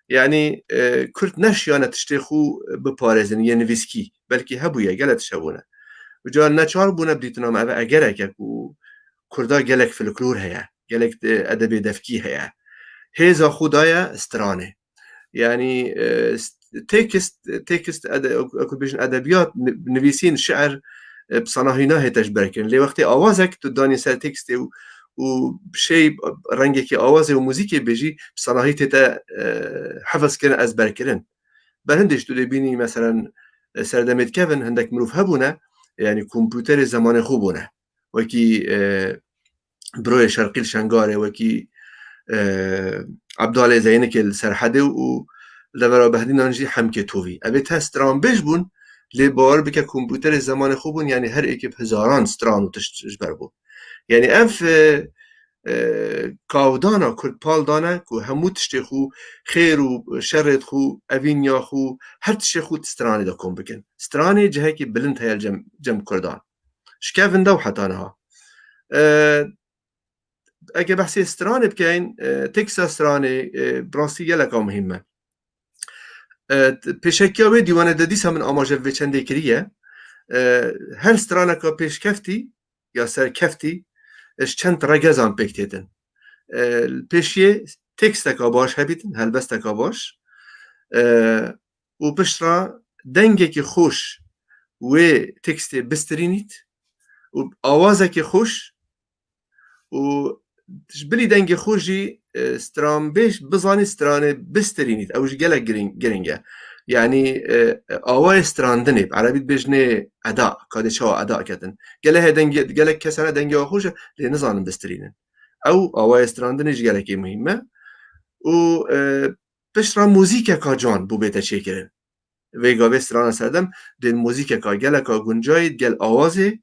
Yanî, e, Kurd neşiyane tiştê xwe biparêzin, yê nivîskî. Belkî hebûye, gelek tişt hebûne. Wêca neçar bûne bi dîtina me, ev egerek e ku Kurda gelek folklor heye, gelek, e, edebê devkî heye. Hêza xwe daye stranê. Yanî, e, st-, tekst, tekst ede-, ew ku dibêjin edebiyat, ni-, nivîsîn, şiir, e, bi sanahî nahête ji ber kirin. Lê wextê awazek tu danî ser tekstê û, û bi şey rengekî awazê û muzîkê bêjî, bi sanahî tête, e, hefz kirin, ezber kirin. Ber hindê ji tu dê bînî, meselen, e, serdemê dikevin, hindek mirov hebûne, yanî kompûterê zemanê xwe bûne. Wekî, e, Biroyê Şerqî li Şengarê, wekî, e, Ebdalê Zeynikê li Serhedê û li devera Behdînan jî Hemkê Tovî. Ev ê te stranbêj bûn, lê bawer bike kompûterê zemanê xwe bûn, yanî her êkê bi hezaran stran û tişt ji ber bû. Yanî ev, e, e, kawdana Kurd pal dane ku hemû tiştê xwe, xêr û şerê xwe, evîniya xwe, her tiştê xwe di stranê de kom bikin. Stranê cihekî bilind heye li cem, cem Kurdan. Ji kevin de û heta niha. E, eke behsê stranê bikeyn, e, teksta stranê, e, bi rastî geleka muhîm e. E, t-, pêşekiya wê dîwanê de dîsa min amaje vê çendê kiriye. E, her straneka pêşkeftî ya serkeftî, e, ji çend regezan pêk têtin. E, pêşiyê teksteka baş hebîtin, helbesteka baş. E, û piştre dengekî xweş wê tekstê bistirînît û awazekî xweş û ji bilî dengê xwe jî, e, stranbêj bizanî stranê bistirînît. Ew jî gelek giring, giring e. Yanî, e, awayê strandinê, bi erebî dibêjinê eda, ka dê çawa eda ketin. Gelek heye dengê, gelek kesane dengê xwe ji lê nizanin bistirînin. Ew awayê strandinê jî gelekî muhîm e. Û, e, piştre muzîkeka can bû bête çêkirin. Vêga vê strana serdem dê muzîkeka geleka guncayî digel awazê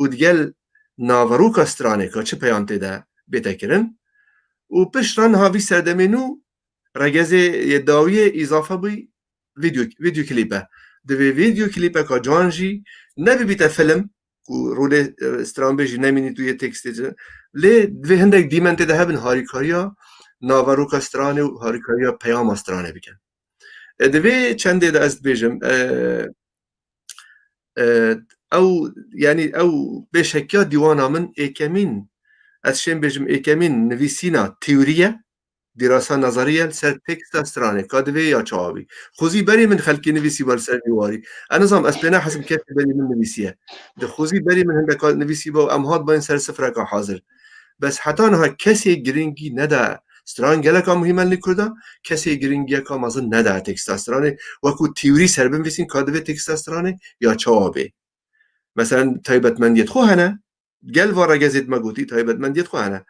û digel naveroka stranê ka çi peyan tê de bête kirin. Û piştre niha vî serdemê nû regezê yê dawiyê îzafe bûy vîdeo, vîdeo klîp e. Divê vîdeo klîpeka can jî nebibîte film, û rolê, e, stranbêjî nemînî tu yê tekstê ci. Lê divê hindek dîmen tê de hebin harîkariya naveroka stranê û harîkariya peyama stranê bikin. E, di vê çendê de ez dibêjim, e, e, ew, yanî ew pêşekiya dîwana min êkemîn, ez şêm bêjim êkemîn nivîsîna teorî ye, dîrasa nezerî ye li ser teksta stranê, ka divê ya çawa bî. Xwezî berî min xelkê nivîsî ber ser vî warî. Ez nizam, ez pê nehezim kesê berî min nivîsiye. Di xwezî berî min hindeka nivîsî be û em hat bayên ser sifreka hazir. Bes heta niha kesê giringî neda stran geleka muhîm e li Kurda, kesê giringiyeka mezin neda teksta stranê, wekû teorî ser binvîsîn ka divê teksta stranê ya çawa bê. Meselen taybetmendiyê xwe hene, gel va regezê me gotî taybetmendiyê xwe hene.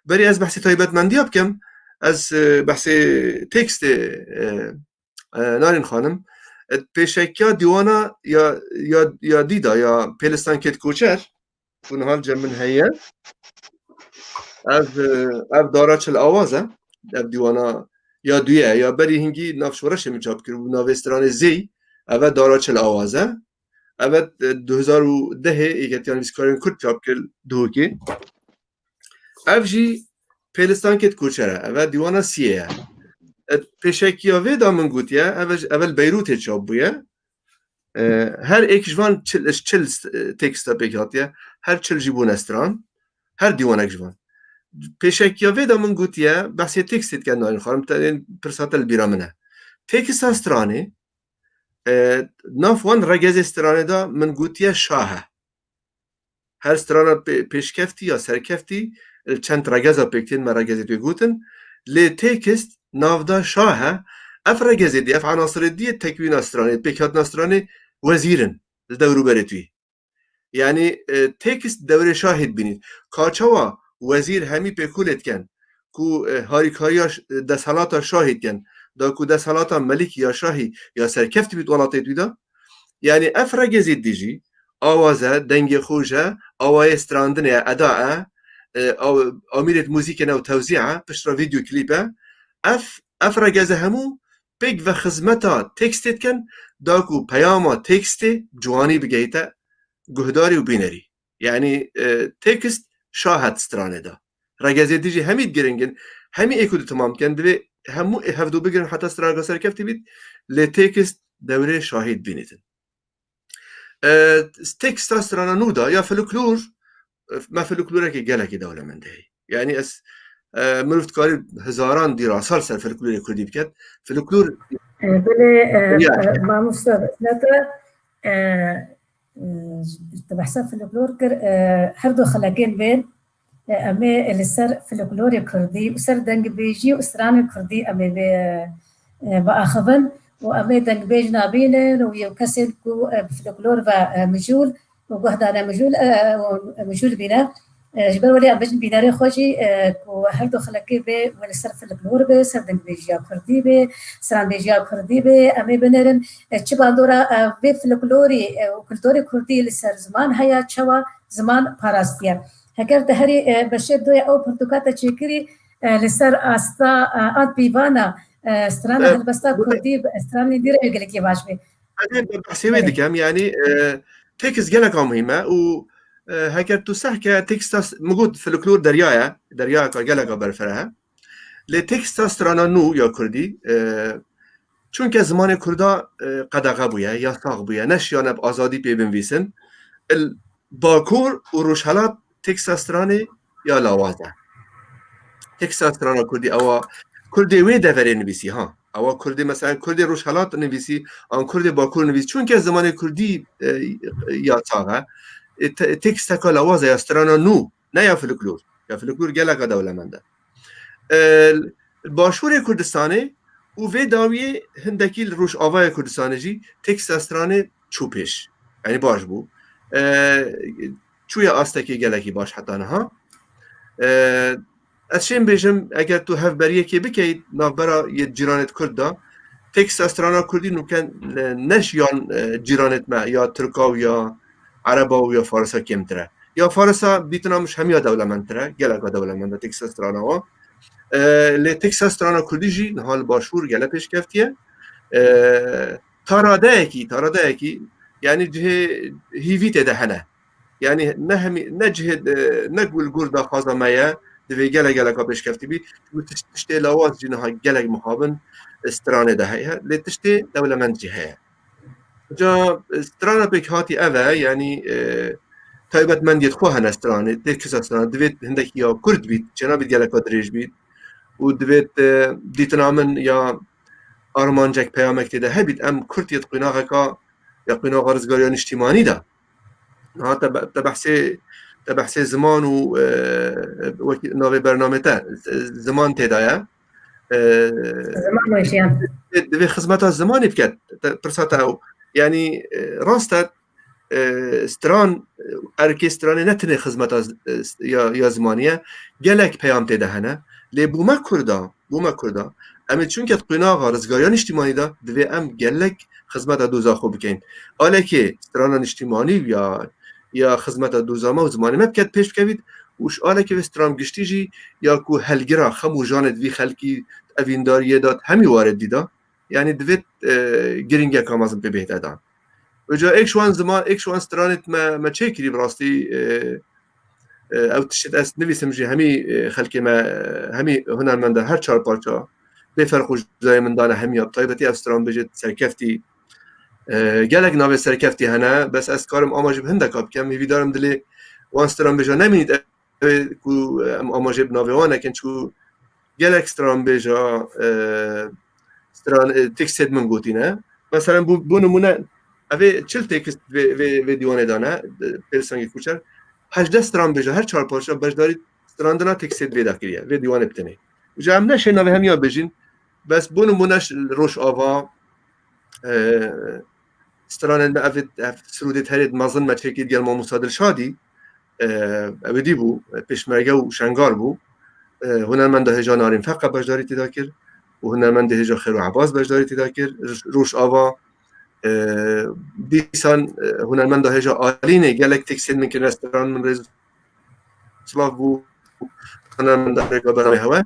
Berê ez behsê taybetmendiya bikim, ez, e, behsê tekstê, e, e, Narîn Xanim, e, pêşekiya dîwana ya, ya, ya dî da, ya Pêlistankêt Koçer, ku niha li cem min heye. Ev, e, ev dara çil awaz e. Ev dîwana ya duye, ya berî hingî nav şoreşê min çap kir bû, navê stranê Zey, ev e dara çil awaz e. Ev e, e, du hezar û dehê Yeketiya Nivîskarên Kurd çap kir Duhokê. Ev jî Pêlistankêt Koçer e. Ev e dîwana siyê ye. E, pêşekiya vê de min gotiye, ev e, ev e li Beyrûtê çap bûye. E, her êk ji van çil, çil, e, teksta pêk hatiye. Her çil jî bûne stran. Her dîwanek ji van. Pêşekiya vê de min gotiye, behsê tekstê dike Narîn Xanim, tenê pirsa te li bîra min e. Teksta stranê, e, nav wan regezê stranê de min gotiye şah e. Her strana pê-, pêşkeftî ya serkeftî li çend regeza pêk tên, me regezê tu yê gotin. Lê tekst nav da şah e. Ev regezê dî, ev enasirê dî yê tekwîna stranê, pêkhatina stranê wezîr in li dewrûberê tu yê. Yanî, e, tekst dewrê şahê dibînît. Ka çawa wezîr hemî pêkolê dikin ku, e, harîkariya ş-, desthilata şahê dikin, da ku desthilata melikî ya şahî ya serkeftî bît welatê wî de. Yanî ev regezê dî jî awaz e, dengê xweş e, awayê strandinê ye, eda e, e, aw-, amîrê muzîkê ne û tewzî e, piştre vîdeo klîp e. Ev, ev regeze hemû pêk ve xizmeta tekstê dikin, da ku peyama tekstê ciwanî bigehîte guhdarî û bînerî. Yanî, e, tekst şah e stranê de. Regezê dî jî hemî giring in, hemî ê ku ditimam dikin, divê hemû ê hevdu bigirin heta straneka serkeftî bît, lê tekst dewrê şahî dibînîtin. E, teksta strana nû de ya folklor, e, me folklorekê gelekî dewlemend heye. Yanî ez, e, mirov dikarî hezaran dîrasa li ser folklorê kurdî biket. Folklor E, belê, e, Ya. e, mamoste, zete, e, e, tu behsa folklor kir, e, her du xelekên bên, e, em ê li ser folklorê kurdî û ser dengbêjî û stranên kurdî em ê bê, e, biaxivin û em ê dengbêj nabînin û yew kesên ku, e, bi folklor ve, e, mijûl û guh dane mijûl, e, û mijûl bîne. E, ji ber welê em bêjin bînerê xwe jî, e, ku her du xelekê bê, wê li ser folklor bê, ser dengbêjiya kurdî bê, stranbêjiya kurdî bê, em ê binêrin, e, çi bandora, e, vê folklorî, e, û kulturê kurdî li ser ziman heye, çawa ziman parastiye. Heger te herî, e, beşê doya ew pirtûka te çêkirî, e, li ser asta, e, an pîvana, e, strana E, helbesta bu da kurdî, stranên dî re gelekî baş bê. Ez ê behsê wê Belê. dikim, yanî, e, tekst geleka muhîm e û, e, heger tu sehke teksta s-, min got folklor derya ye, deryayeka geleka berfireh e. Lê teksta strana nû ya kurdî, e, çunke zimanê kurda, e, qedexe bûye, yasax bûye, neşiyane bi azadî pê binvîsin. Il Bakur û Rojhelat teksta stranê ya lawaz e. Teksta strana kurdî ewa kurdê wê deverê nivîsî, ha. Ewa kurdê, mesela kurdê Rojhelat nivîsî, an kurdê Bakur nivîsî. Çunke zimanê kurdî, e, yasax e. E, te-, teksteka lawaz e ya strana nû, ne ya folklor. Ya folklor geleka dewlemend e. E, li Başûrê Kurdistanê û vê dawiyê hindekî li Rojavayê Kurdistanê jî teksta stranê çû pêş. Yanî baş bû. E, çûye astekê gelekî baş heta niha. E, ez şêm bêjim, eger tu hevberiyekê bikeyî navbera yê cîranêt Kurd de, teksta strana Kurdî nûken, e, ne ji yan, e, cîranêt me, ya Tirka û ya Ereba û ya Farisa kêmtir e. Ya Farisa dîtina min ji hemiya dewlemendtir e, geleka dewlemend e teksta strana wan. E, lê teksta strana Kurdî jî niha li Başûr gele pêşkeftiye. E, ta radeyekî, ta radeyekî, yanî cihê hîvî tê de hene. Yanî ne hemî, ne cihê, e, ne gul gur daxwaza me ye, divê gelek geleka pêşkeftî bî. Çünkü tiş-, tiştê lawaz jî niha gelek mixabin, e, stranê de heye. Lê tiştê dewlemend jî heye. Ca, e, strana pêkhatî ev e, yanî, e, taybetmendiyê xwe hene stranê, tê kisa strana, divê hindekî ya kurt bît, çênabît geleka dirêj bît. Û divê, e, dîtina min ya armancek, peyamek tê de hebît, em kurt yêt qunaxeka, ya qunaxa rizgariya niştîmanî de. Niha te be-, te behsê, te behsê ziman û, e, wekî navê bernamê te, e, ziman tê de ye. E, Ziman û jiyan. Divê, divê xizmeta zimanî biket. Te, pirsa te ew. Yanî, e, rast e, e, stran, e, erkê stranê ne tenê xizmeta z-, e, s-, ya, ya zimanî ye. Gelek peyam tê de hene. Lê bo me Kurda, bo me Kurda, em ê çunke di qunaxa rizgariya niştîmanî de divê em gelek xizmeta doza xwe bikeyin. Alekê strana niştîmanî ya, ya xizmeta doza me û zimanê me biket pêş bikevît û ji alekê vê stran giştî jî ya ku helgira xem û janê di vî xelkî evîndariyê de hemî wared dîda. Yanî divêt, e, girîngeka mezin pê bihête dan. Û ca êk ji wan ziman, êk ji wan stranêt me, me çêkirî bi rastî, e, e, ew tiştêt ez nivîsim jî hemî, e, xelkê me, e, hemî hunermenda her çar parça bê ferq û cudayê min dane hemiya, bi taybetî ev stranbêjêt serkeftî, e, gelek navê serkeftî hene, bes ez karim ama jî bi hindeka bikem, hêvîdar im dilê wan stranbêja nemînît, ew ê ku em amajê bi navê wan nekin, çû gelek stranbêja, e, stran, e, têksêd min gotîne. Meselen, bo, bo nimûne, ev ê çil têkist vê, vê, vê dîwanê dane, e, Pêrsengê Kuçer. Hejdeh stranbêja, her çar parça beşdarî strandina têksêd vê de kiriye, vê dîwanê bi tenê. Ji em neşê navê hemiya bêjin, bes bo nimûne ş-, Rojava, e, stranên me, ev, ev sirûdê herêd mezin me çêkî digel Mamosta Dilşadî, e, ew êdî bû, e, pêşmerge û şengar bû. E, hunermenda hêja Narîn Feqe beşdarî tê de kir û hunermendê hêja Xêro Ebas beşdarî tê de kir. Roj-, Rojava, e, dîsan, e, hunermenda hêja Alînê gelek têksên min kirine stran, min rêz û silav bû hunermenda rêka bernamê hewe.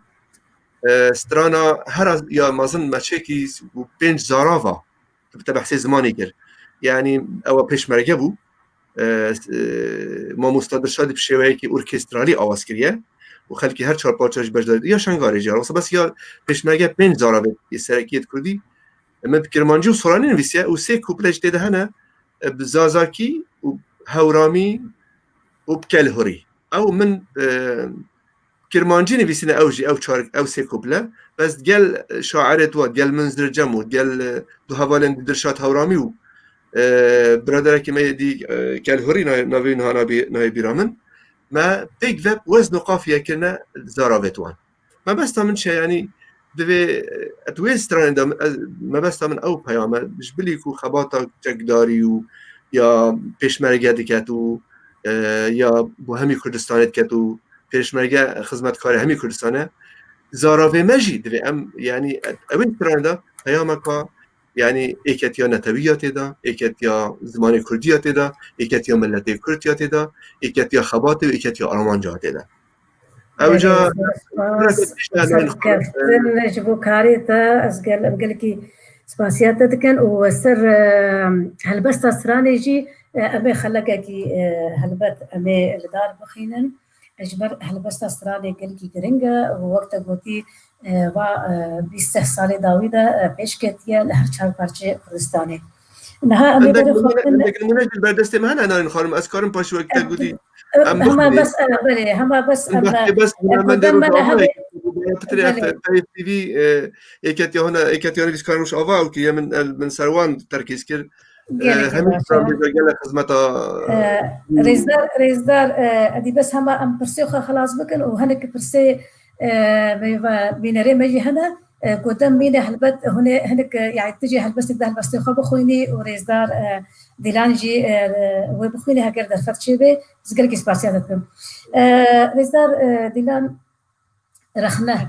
E, strana hera ya mezin me çêkî û pênc zarava. Te behsê zimanê kir. Yanî ew pêşmerge bû. E, e, Mamosta Dilşadî bi şêweyekî orkestralî awaz kiriye û xelkê her çar parça jî beşdarî ya şengarê jî. Wisa bes ya pêşmerge pênc zaravê serekiyê di kurdî. Min bi kirmancî û soranî nivîsiye û sê kuple jî tê de hene, e, bi zazakî û hewramî û bi kelhurî. Ew min, e, kirmancî nivîsîne ew jî, ew çar, ew sê kuple. Bes gel şairê tu, gel Munzir Cem û gel, e, du hevalên Dilşad Hewramî û, e, biraderekî me yê dî, e, Kelhurî na-, navê niha nabî-, nayê bîra min. Me pêk ve wezn û qafiye kirine zaravêt wan. Mebesta min çi ye, yanî divê, e, tu wê stranê de, e, mebesta min ew peyam e, ji bilî ku xebata çekdarî û ya pêşmerge diket û, e, ya bo hemî Kurdistanê diket û pêşmerge xizmetkarê hemî Kurdistan e. Zaravê me jî divê em, yanî, ew ê stranê de peyameka, yanî êketiya netewî ya tê de, êketiya zimanê kurdî ya tê de, êketiya miletê kurd ya tê de, êketiya xebatê û êketiya armanca ya tê de. Ew ca Belê, spas, serkeftin ji bo karê te, ez gel-, em gelekî spasiya te dikin û ser, e, helbesta stranê jî, e, em ê xelekekî, e, helbet em ê li dar bixînin. Ji ber helbesta stranê gelekî giring e û wek te gotî, e, va, e, bîst seh salê dawî de, e, pêş ketiye li her çar parçeyê Kurdistanê. Niha em ê Hindek berê xwe nimûne, bixin. Hindek nimûne ji ber destê me hene, Narîn Xanim, ez karim paşî wek te gotî. Em Hema bixwînî. Bes, e, belê, hema bes, em, Em behsê bes e, hunermendê Rojava ye. Belê. Pitirê F T V, e, êketiya huna, êketiya nivîskar Rojava û kiriye min, el, min ser wan terkîz kir. E, gelekî hemî baş e. Gelek xizmeta, e, rêzdar, rêzdar, e, edî bes hema em pirsê xwe xilas bikin û hinek pirsê, e, me ve bînerê me jî hene. E, ku dem mîne helbet hûn ê hinek, e, yani tu jî helbestek de helbestê xwe bixwînî û rêzdar, e, Dîlan jî, e, wê bixwînî heger derfet çêbê, ez gelekî spasiya te dikim. E, rêzdar, e, Dîlan, rexne,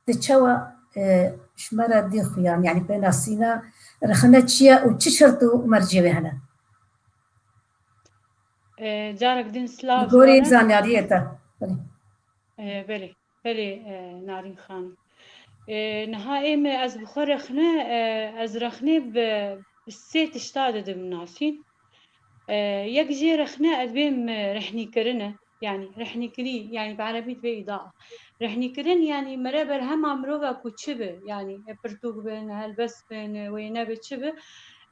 tu çawa, e, ji me re dî xuyan, yani pê nasîna, rexne çi ye û çi şert û mercê wê hene? E, carek din silav. Li gorî zaniyariyê te. Belê. E, belê. Belê, e, Narîn Xan. E, niha ê me, ez bi xwe rexne, e, ez rexnê bi, bi sê tişta didim nasîn. E, yek jê rexne ez bêm, e, rehnîkirin e. Yanî rehnîkirî, yanî bi erebî dibê îdaa. Rehnîkirin, yanî mere berhema mirova ku çi bi, yanî, e, pirtûk bin, helbest bin, e, wêne bi, çi bi,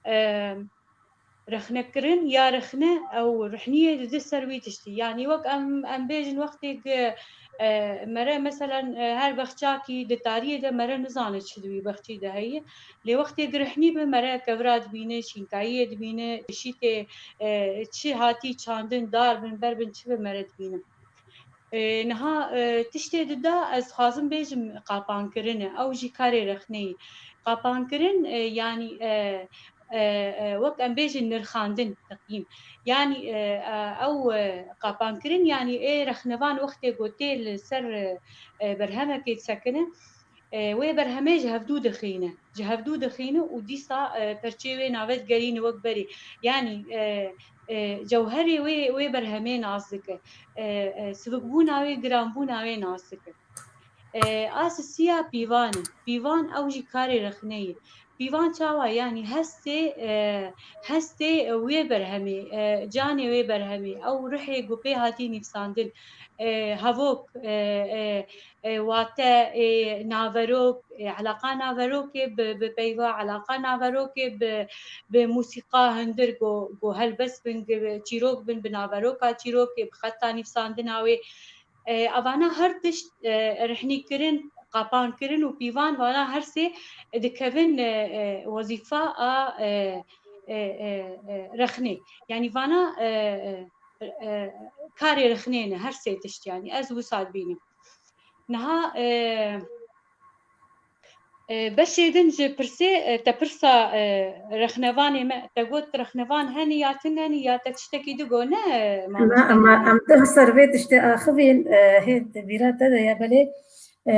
e, rexnekirin ya rexne ew rehniyê dide ser wî tiştî. Yanî wek em, em bêjin wextê ku, e, mere meselen, e, her bexçakî di tariyê de mere nizane çi di wî bexçî de heye. Lê wextê ku rehnî bi mere kevira dibîne, şînkayiyê dibîne, şîtê, e, çi hatî çandin, dar bin, ber bin, çi bi mere dibîne. E, niha, e, tiştê dida ez xwazim bêjim qapankirin e. Ew jî karê rexneyî. Qapankirin, e, yanî, e, e, e, wek em bêjin nirxandin, teqyîm. Yanî, e, e, ew, e, qapankirin, yanî ê rexnevan wextê ku tê li ser, e, e, berhemekê disekine, e, wê berhemê ji hevdû dixîne. Ji hevdû dixîne û dîsa, e, perçê wê nave digerîne wek berê. Yanî, e, e, cewherê wê, wê berhemê nas dike. E, e, sivikbûna wê, giranbûna wê nas dike. E, a sisiya pîvan e. Pîvan ew jî karê rexneyê. Pîvan çawa? Yanî hestê, e, hestê wê berhemê, e, canê wê berhemê, ew ruhê ku pê hatî nivîsandin, e, hevok, e, e, e, wate, e, naverok, e, eleqa naverokê bi, bi peyva, eleqa naverokê bi, bi musîqa hundir ku, ku helbest bin, ku çîrok bin, bi naveroka çîrokê, bi xeta nivîsandina wê. E, evana her tişt, e, rihnîkirin, qapankirin û pîvan, vana her sê dikevin, e, e, wezîfa a, e, e, e, e, rexnê. Yanî vana, e, e, e, karê rexnê ne, her sê tişt, yanî ez wisa dibînim. Niha, e, e, beşê din ji pirsê, e, te pirsa, e, rexnevanê me, te got rexnevan henî ya tune nî ya te tiştekî digo, ne, e, mamoste? Em, em du ser vê tiştê axivîn, e, hê di bîra te de ye, belê, e,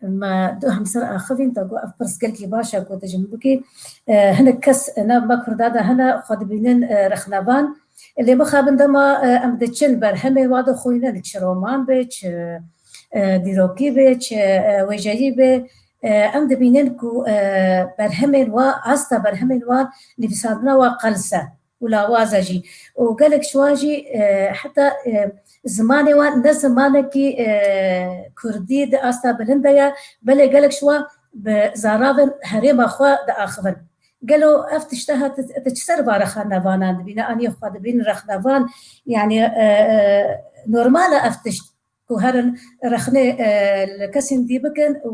me du hemser axivîn, te got ev pirs gelkî baş e ku tu ji min bikî. E, hinek kes, e, nav me Kurda de hene, xwe dibînin, e, rexnevan. Lê mixabin dema, e, em diçin berhemê wa dixwînin, çi roman be, çi, e, dîrokî be, çi, e, wêjeyî be, e, em dibînin ku, e, berhemên wa, asta berhemên wan, nivîsandina wa qels e û lawaz e jî. Û gelek ji wan jî, e, heta, e, zimanê wan ne zimanekî, e, kurdî di asta bilind de ye, belê gelek ji wan bi zaravên herêma xwe diaxivin. Gelo ev tişte ha ti, ti çi ser va rexnevanan dibîne? Anî xwe dibînin rexnevan, yanî, e, e, normal e ev tişt ku herin rexnê, e, li kesên dî bikin û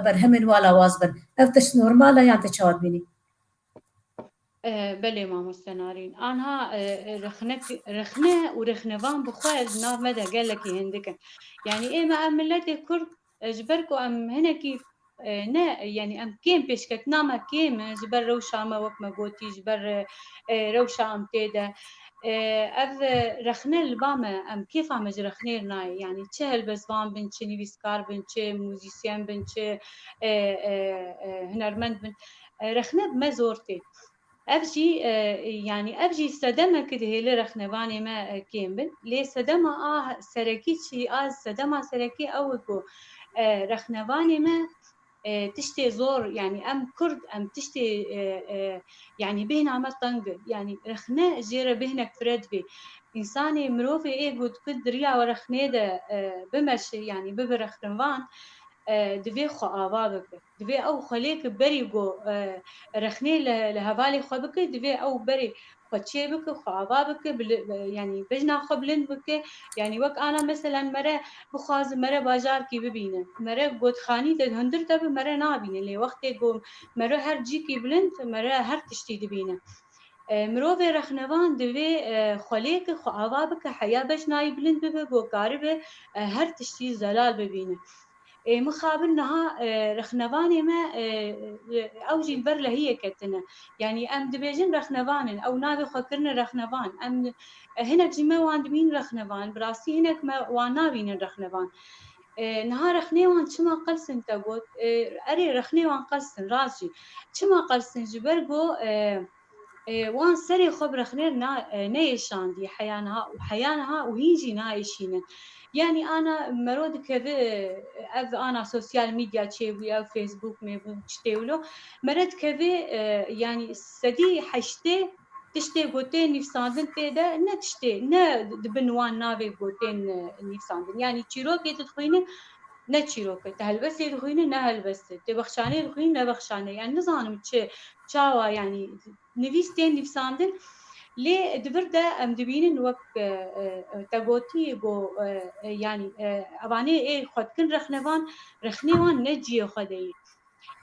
berhemên wa lawaz bin. Ev tişt normal e yan ti çawa dibînî? E, belê mamoste Narîn. Anha, e, e, rexne, rexne û rexnevan bi xwe li nav me de gelekî hindik in. Yanî ê me em miletê Kurd, e, ji ber ku em hinekî, e, ne, yanî em kêm pêşketina me kêm e, ji ber rewşa me wek me gotî, ji ber, e, e, rewşa em tê de. E, ev, e, rexne li ba me, em kêfa me ji rexnê re nayê. Yanî çi helbestvan bin, çi nivîskar bin, çi muzîsyen bin, çi, e, e, e, hunermend bin. E, rexne bi me zor tê. Ev jî, e, yanî ev jî sedemeke dihêle rexnevanê me, e, kêm bin. Lê sedema a serekî çi, a sedema serekî ew e ku, e, rexnevanê me, e, tiştê zor, yanî em Kurd, em tiştê, e, e, yanî bêhna me teng e. Yanî rexne jê re bêhnek fire dibê. Însanê, mirovê ê ku di riya rexnê de, e, bimeşe, yanî bibe rexnevan, e, divê xwe ava bike. Divê ew xwelêke berî ku, e, rexnê li, li hevalê xwe bike, divê ew berê xwe çê bike, xwe ava bike, bili-, yanî bejna xwe bilind bike. Yanî wek ana meselen mere bixwaze mere bajarkî bibîne. Mere gotxanî de hundir de bi mere nabîne. Lê wextê ku mere her cîkî bilind, mere her tiştî dibîne. E, mirovê rexnevan divê, e, xwelêke xwe ava bike, heya bejnayî bilind bibe, ku karibe, e, her tiştî zelal bibîne. Ê, mixabin niha, e, rexnevanê me, e, e, ew jî li ber lehiyê ketine. Yanî em dibêjin rexnevan in, ew navê xwe kirine rexnevan. Em, e, hinek jî me wan dibîn rexnevan, bi rastî hinek me wan nabînin rexnevan. E, niha rexnê wan çima qels in te got? E, erê, rexnê wan qels in, rast jî. Çima qels in? Ji ber ku, e, e, wan serê xwe bi rexnê na-, e, neyêşandî heya niha û heya niha û hîn jî naêşînin. Yanî ana mero dikeve, e, ev ana sosyal medya çêbûye, ev Facebook mebû, çi tê wilo. Mere dikeve, e, yanî sedî heştê tiştê ku tê nivîsandin tê de ne tiştê, ne di bin wan navê ku tên, e, nivîsandin. Yanî çîrokê tu dixwîne, ne çîrok e. Tu helbestê dixwîne, ne helbest e. Tu bexçanê dixwîne, ne bexçane. Yanî nizanim çi, çawa, yanî nivîs tên nivîsandin. Lê di vir de em dibînin wek, e, e, te gotî ku, e, e, yanî, e, evanê ê xwe dikin rexnevan, rexnê wan ne cihê xwe de yî.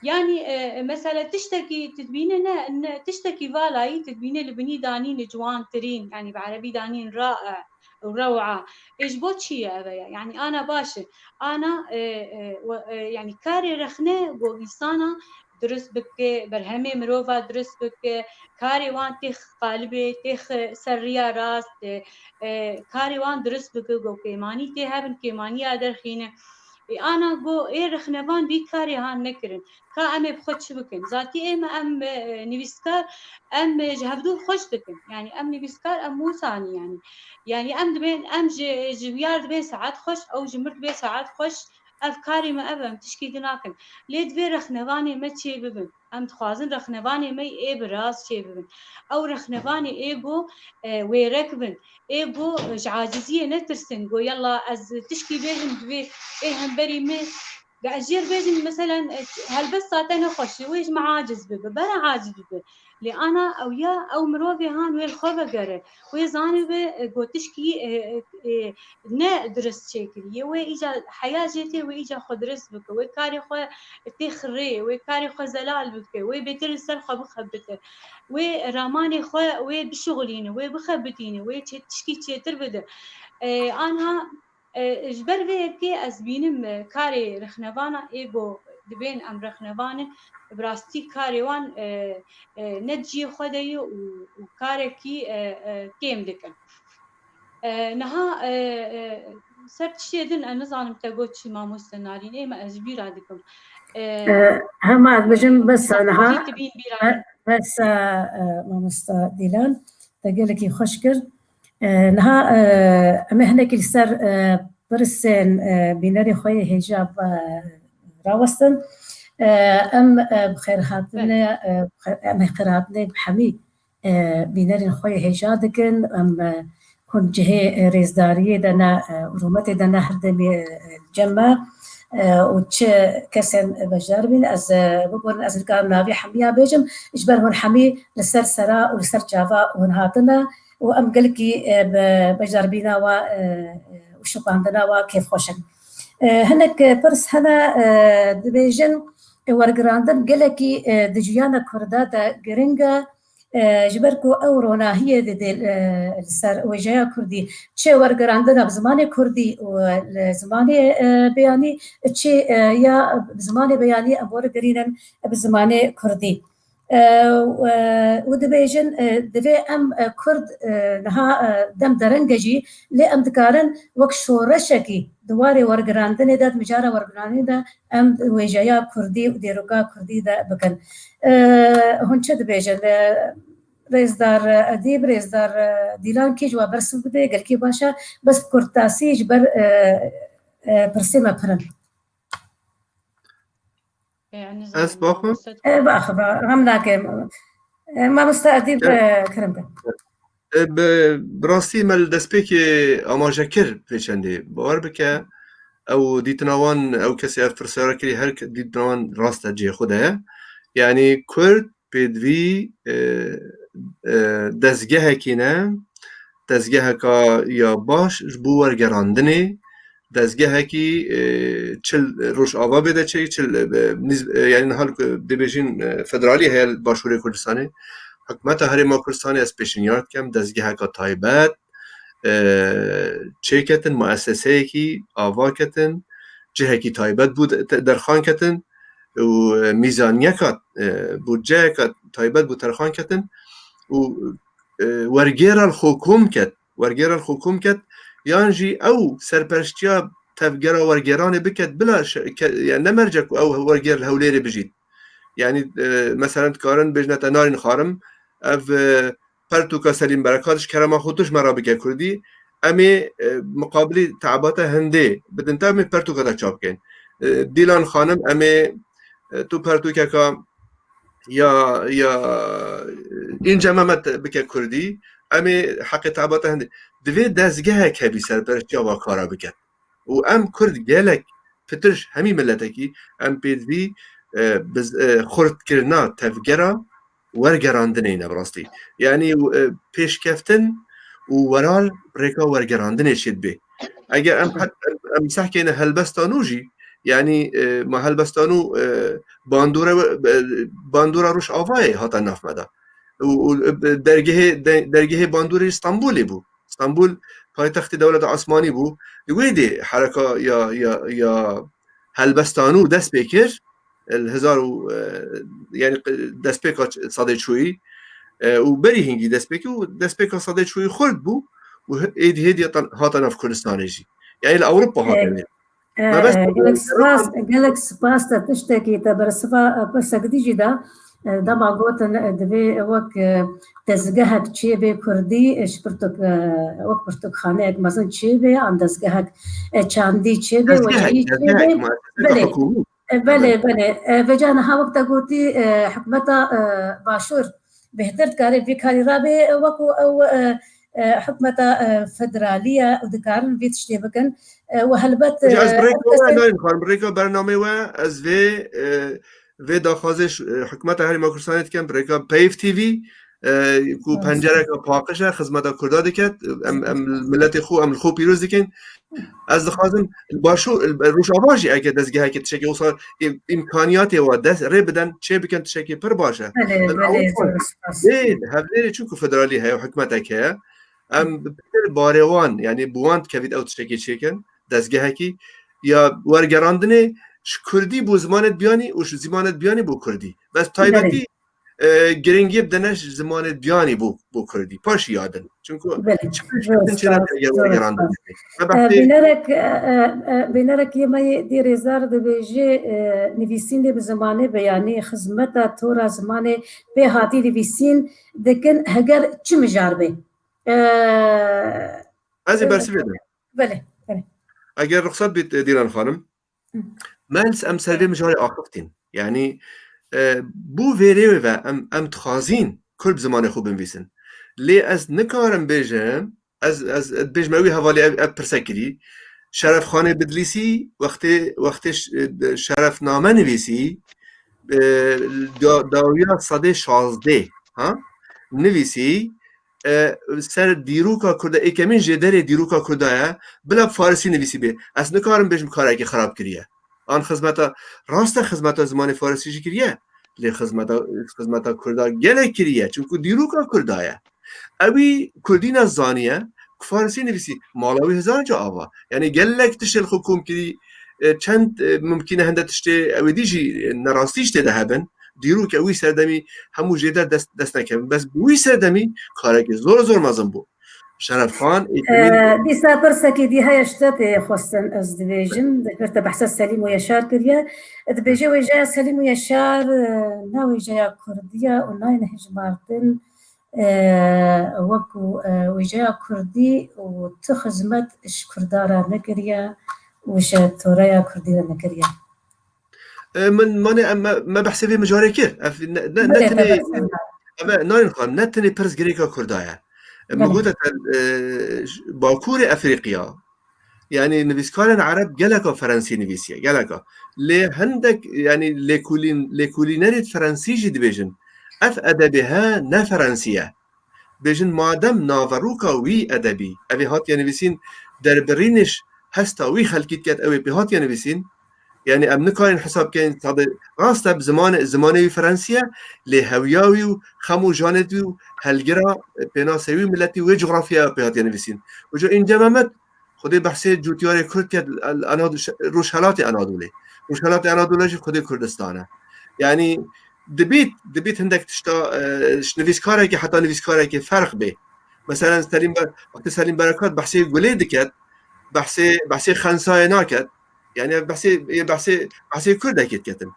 Yanî, e, mesela tiştekî tu dibîne ne, ne, tiştekî valayî tu dibîne li binî danîne ciwantirîn, yanî bi erebî danîn rae û rewa. Ê ji bo çi ye ev e? Yanî ana baş e. Ana, e, e, we, e, yanî karê rexne ku însana dirust bike, berhemê mirova dirust bike, karê wan têx qalibê, têx ser riya rast, e, e, karê wan dirust bike, ku kêmanî tê hebin, kêmaniya derxîne. Ê, ana go ê rexnevan vî karê han nekirin. Ka em ê bi xwe çi bikin? Zatî ê me em, e, nivîskar, em, e, ji hevdû xweş dikin. Yanî em nivîskar, em wisa ne yanî. Yanî em dibên, em ji, ji wiyar dibên saet xweş, ew ji mir dibê saet xweş. Ev karê me ev e, em tişkî din nakin. Lê divê rexnevanê me çê bibin. Em dixwazin rexnevanê me ê bi rast çê bibin. Ew rexnevanê ê go, e, wêrek bin. Ê go, e, ji aciziyê netirsin. Go yalla ez tişkî bêjim divê ê hemberî min. Ga ez jê re bêjim, meselen, e, helbesta te nexweş e, wê ji min aciz bibe, bera aciz bibe. Lê ana ew ya, ew mirovê han wê li xwe vegere. Wê zanibe, e, go tişkî, e, e, e, ne dirist çêkiriye. Wê îca heya jê tê, wê îca xwe dirist bike. Wê karê xwe têxirê, wê karê xwe zelal bike. Wê bêtir li ser xwe bixebite. Wê ramanê xwe wê bişuxulîne, wê bixebitîne, wê çê-, tişkî çêtir bide. E, anha E, ji ber vê yekê ez bînim, e, karê rexnevana ê go dibên em rexnevan in, bi rastî karê wan, e, e, ne cihê xwe de ye û, û karekî, e, e, kêm dikin. E, niha, e, e, ser tiştê din, ez nizanim te got çi mamoste Narîn, ê me ez ji bîra dikim. E, E, hema ez bijim, bes niha, tu bîn bîra e, bes, e, e, mamoste Dîlan, te gelekî xweş kir. E, niha, e, em ê hinekî li ser, e, pirsên, e, bînerê xwe yê hêja, e, rawestin. E, em, e, bi xêrhatinê, e, bi xê-, em ê xêrhatinê bi hemî, e, bînerên xwe yê hêja dikin. Em, e, hûn cihê, e, rêzdariyê de ne, e, û rûmetê de ne her demê, e, cem me, e, û çi kesên beşdar bîn, ez, e, biborin, ez nikarim navê hemiya bêjim, ji ber hûn hemî li ser sera û li ser çava hûn hatine. û em gelekî, e, bi beşdarbîna we, e, e, û şopandina we kêfxweş in. E, hinek, e, pirs hene, e, dibêjin, e, wergirandin gelekî, e, di jiyana Kurda de giring e, e, ji ber ku ew ronahiyê dide, e, li ser wêjeya Kurdî, çi wergirandina bi zimanê Kurdî û li zimanê, e, beyanî, çi, e, ya bi zimanê beyanî em wergirînin bi zimanê Kurdî. E, e, û dibêjin, e, divê em, e, Kurd, e, niha, e, dem dereng e jî, lê em dikarin wek şoreşekî di warê wergirandinê de, di mijara wergirandinê de em wêjeya Kurdî û dîroka Kurdî de bikin. E, hûn çi dibêjin? E, Rêzdar, e, Edîb, Rêzdar, e, Dîlan, kî ji we bersiv bide, gelkî baş e, bes bi kurtasî ji ber, e, e, pirsê me pir in. Ez baxim. E, bax, ba-, xem nake. E, mamoste Edîb, e, kirim ke. E, bi, bi rastî me li destpêkê amaje kir pê çendê. Bawer bike, ew dîtina wan, ew kesê ev pirsiyara kirî, her ke-, dîtina wan rast e, cihê xwe de ye. Yanî Kurd pêdivî, e, e, dezgehekî ne, dezgeheka ya baş ji bo wergerandinê, dezgehekî, e, çil Rojava bê de çêkir, çil, e, nîz-, e, yanî niha li ku dibêjin, e, federalî heye li Başûrê Kurdistanê. Hikûmeta Herêma Kurdistanê ez pêşniyar dikim, dezgeheka taybet, e, çêketin, mueseseyekî ava ketin, cihekî taybet bû de-, te-, derxan ketin û, e, mîzaniyeka, e, budceyeka taybet bû terxan ketin û, e, wergêra li xwe kom ket, wergêra li xwe kom ket, yan jî ew serpereştiya tevgera wergêranê biket bila şe-, ke-, yani ne mercek ku ew wergêr li Hewlêrê bijît. Yani, e, meselen dikarin bêjine te Narîn Xanim, ev, e, pertûka Selîm Berekat ji kerema xwe tu ji me re bike kurdî, em ê, e, miqabilî teabata hindê bidin te, em ê pertûka te çap bikin. E, Dîlan Xanim, em ê, e, tu pertûkeka ya, ya Înce Mehmet bike kurdî, em ê heqê tebata hindê. Divê dezgehek hebî serpereştiya va kara bike. Û em kurd gelek pitir ji hemî miletekî em pêdivî, e, biz, e, xurtkirina tevgera wergerandinê ne bi rastî. Yanî, e, pêşkeftin û weral rêka wergerandinê çêdibe. Eger em, em, em sehkeyne helbesta nû jî, yanî, e, ma helbesta nû, e, bandora, e, bandora Rojavayê hata nav me de. Û, û, e, dergehê, de-, dergehê bandorê Stenbolê bû. Stenbul paytextê dewleta Osmanî bû. Di wê dê hereka ya, ya, ya helbesta nû dest pê kir. Li hezar û, e, yanî destpêka sedê çûyî, e, û berî hingî destpêkî û destpêka sedê çûyî xurt bû û êdî hêdî hata nav Kurdistanê jî. Yanî li Ewropa hate vê. E, Mebest e, gelek spas, gelek spas te tiştekî te bersiva, e, pirsek dî jî da. E, dema gotin, e, divê wek, e, dezgehek çêbê kurdî, e, ji pirtûk, e, wek pirtûkxaneyek mezin çêbê, an dezgehek, e, çandî çêbê, Dezgehek, wekî dezgehek çêbê. Muesseseka Belê. Hikûmî. E, belê, belê. E, vêca niha wek te gotî, e, hikûmeta, e, Başûr bêhtir dikare vî karî rabe, e, wekû ew, e, e, hikûmeta, e, federalî ye û dikarin vî tiştê bikin. E, û helbet, Hocam, ez e, bi rêka ev we kesên nayên xwarin, bi rêka bernameyê we ez vê, e, vê daxwazê ş-, e, hikûmeta Herêma Kurdistanê dikim, bi rêka Peyv T V, e, ku Spas. pencereka paqij e, xizmeta Kurda diket, em, em miletê xwe, em li xwe pîroz dikin. Ez dixwazim Başûr, Rojava jî eke dezgeheke tiştekî wisa î-, îmkaniyatê wa dest rê biden, çê bikin tiştekî pir baş e. Belê, Em belê, ew zor spas. Lê hevlêrê çunku federalî heye û hikûmetek heye, em pir barê wan, yanî bi wan dikevît ew tiştekî çêkin, dezgehekî ya wergerandinê ji kurdî bû zimanê biyanî û ji zimanê biyanî bû kurdî. Bes Belê. taybetî e, giringiyê bidene ji zimanê biyanî bo, bo kurdî. Paşî ya din. Çunku Belê. çi Zor çi spas, çêne zor wergerandin spas. dike. Me E, behsê Bînerek, e, e, e, bînerek yê me yê dî rêzdar dibêje, e, nivîsînê bi zimanê beyanî, xizmeta tora zimanê pê hatî nivîsîn dikin, heger çi mijar be. E, Ez ê e, bersivê dim. Belê, belê. Eger rixsat bît, e, Dîlan xanim. Hı. Me em ser vê mijarê axiftîn. Yanî, e, bo vê rêwê ve em, em dixwazîn kurd bi zimanê xwe binivîsin. Lê ez nikarim bêjim, ez, ez dibêjim ew ê hevalê ev, ev pirse kirî. Şerefxanê Bidlîsî wextê, wextê ş-, e, şerefname nivîsî, e, da-, dawiya sedê şazdê, ha? Nivîsî, e, ser dîroka Kurda, êkemîn jêderê dîroka Kurda ye, bila bi farisî nivîsî bê. Ez nikarim bêjim karekî xirab kiriye. An xizmeta, rast e xizmeta zimanê farisî jî kiriye, lê xizmeta, xizmeta Kurda gelek kiriye, çunku dîroka Kurda ye. Ewî Kurdî ne zaniye, ku farisî nivîsî, mala wî hezar ca ava. Yanî gelek tiştê li xwe kom kirî, e, çend, e, mimkîn e hinde tiştê ew ê dî jî, e, nerastî ji tê de hebin. Dîrok e wî serdemî hemû jêder dest, dest nekevin. Bes bi wî serdemî karekî zor zor mezin bû. Şerefxan, E, êkemîn dîsa pirsekî dî heye ji te tê xwestin ez dibêjim. Di vir te behsa Selîm û Yaşar kiriye. Dibêje wêjeya Selîm û Yaşar, e, ne wêjeya Kurdî ye û nayne hejmartin, e, wekû, e, wêjeya Kurdî û tu xizmet ji Kurda re nekiriye û ji toreya Kurdî re nekiriye. E, min, manê em, me, me behsê vê mijarê kir. Ev ne, ne, ne Belê, tenê, tabii, sen de. Ev e, nayên xan, ne tenê pirs girêka Kurda ye. E, min Belê. gote te, e, j-, Bakurê Efrîqiya, yanî nivîskarên Ereb geleka Ferensî nivîsiye, geleka. Lê hindek, yanî lêkolîn-, lêkolînerê Ferensî jî dibêjin, ev edebê he ne Ferensî ye. Bêjin madem naveroka wî edebî, ev ê hatiye nivîsîn, derbirînê ji hesta wî xelkî diket, ew ê pê hatiye nivîsîn. Yanî em nikarin hesab keyin, tabi rast e, bi zimanê, zimanê wî Ferensî ye, lê hewiya wî û xem û janê wî û helgira, e, pênasê wî miletî wê cografyaya pê hatiye nivîsîn. Uca Înce Mehmet, Xwedê behsê cotiyarê Kurd ket, Anad-, Rojhelatê Anadolê. Rojhelatê Anadolê jî xwedê Kurdistan e. Yanî dibît, dibît hindek tişta, e, ji nivîskarekê heta nivîskarekê ferq bê. Meselen Selîm Ber-, wextê Selîm Berekat behsê Gulê diket, behsê, behsê Xensayê naket. Yanî ev behsê, ê behsê, behsê Kurdekê diketin.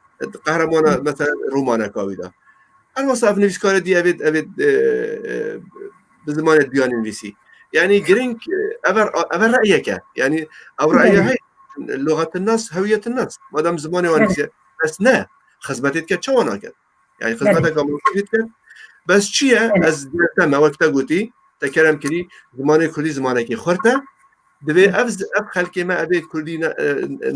Qehremana, mesela, romaneka wî de. Her wisa ev nivîskara dî ev ê, ev ê, e, e, bi zimanê biyanî nivîsî. Yanî giring, e, ev er, ev er reyek e. Yanî ew reye Belê. hey, luxetinnas, hewiyetinnas. Madem zimanê wan Belê. nivîsiye, bes ne, xizmetê dike çawa naket? Yani xizmeteke mafî jî dikin. Bes çi ye? Evet. Ez diyete me wek te gotî, te kerem kirî, zimanê kurdî zimanekî xurt e. Divê ev, ev xelkê me evê kurdî ne, e,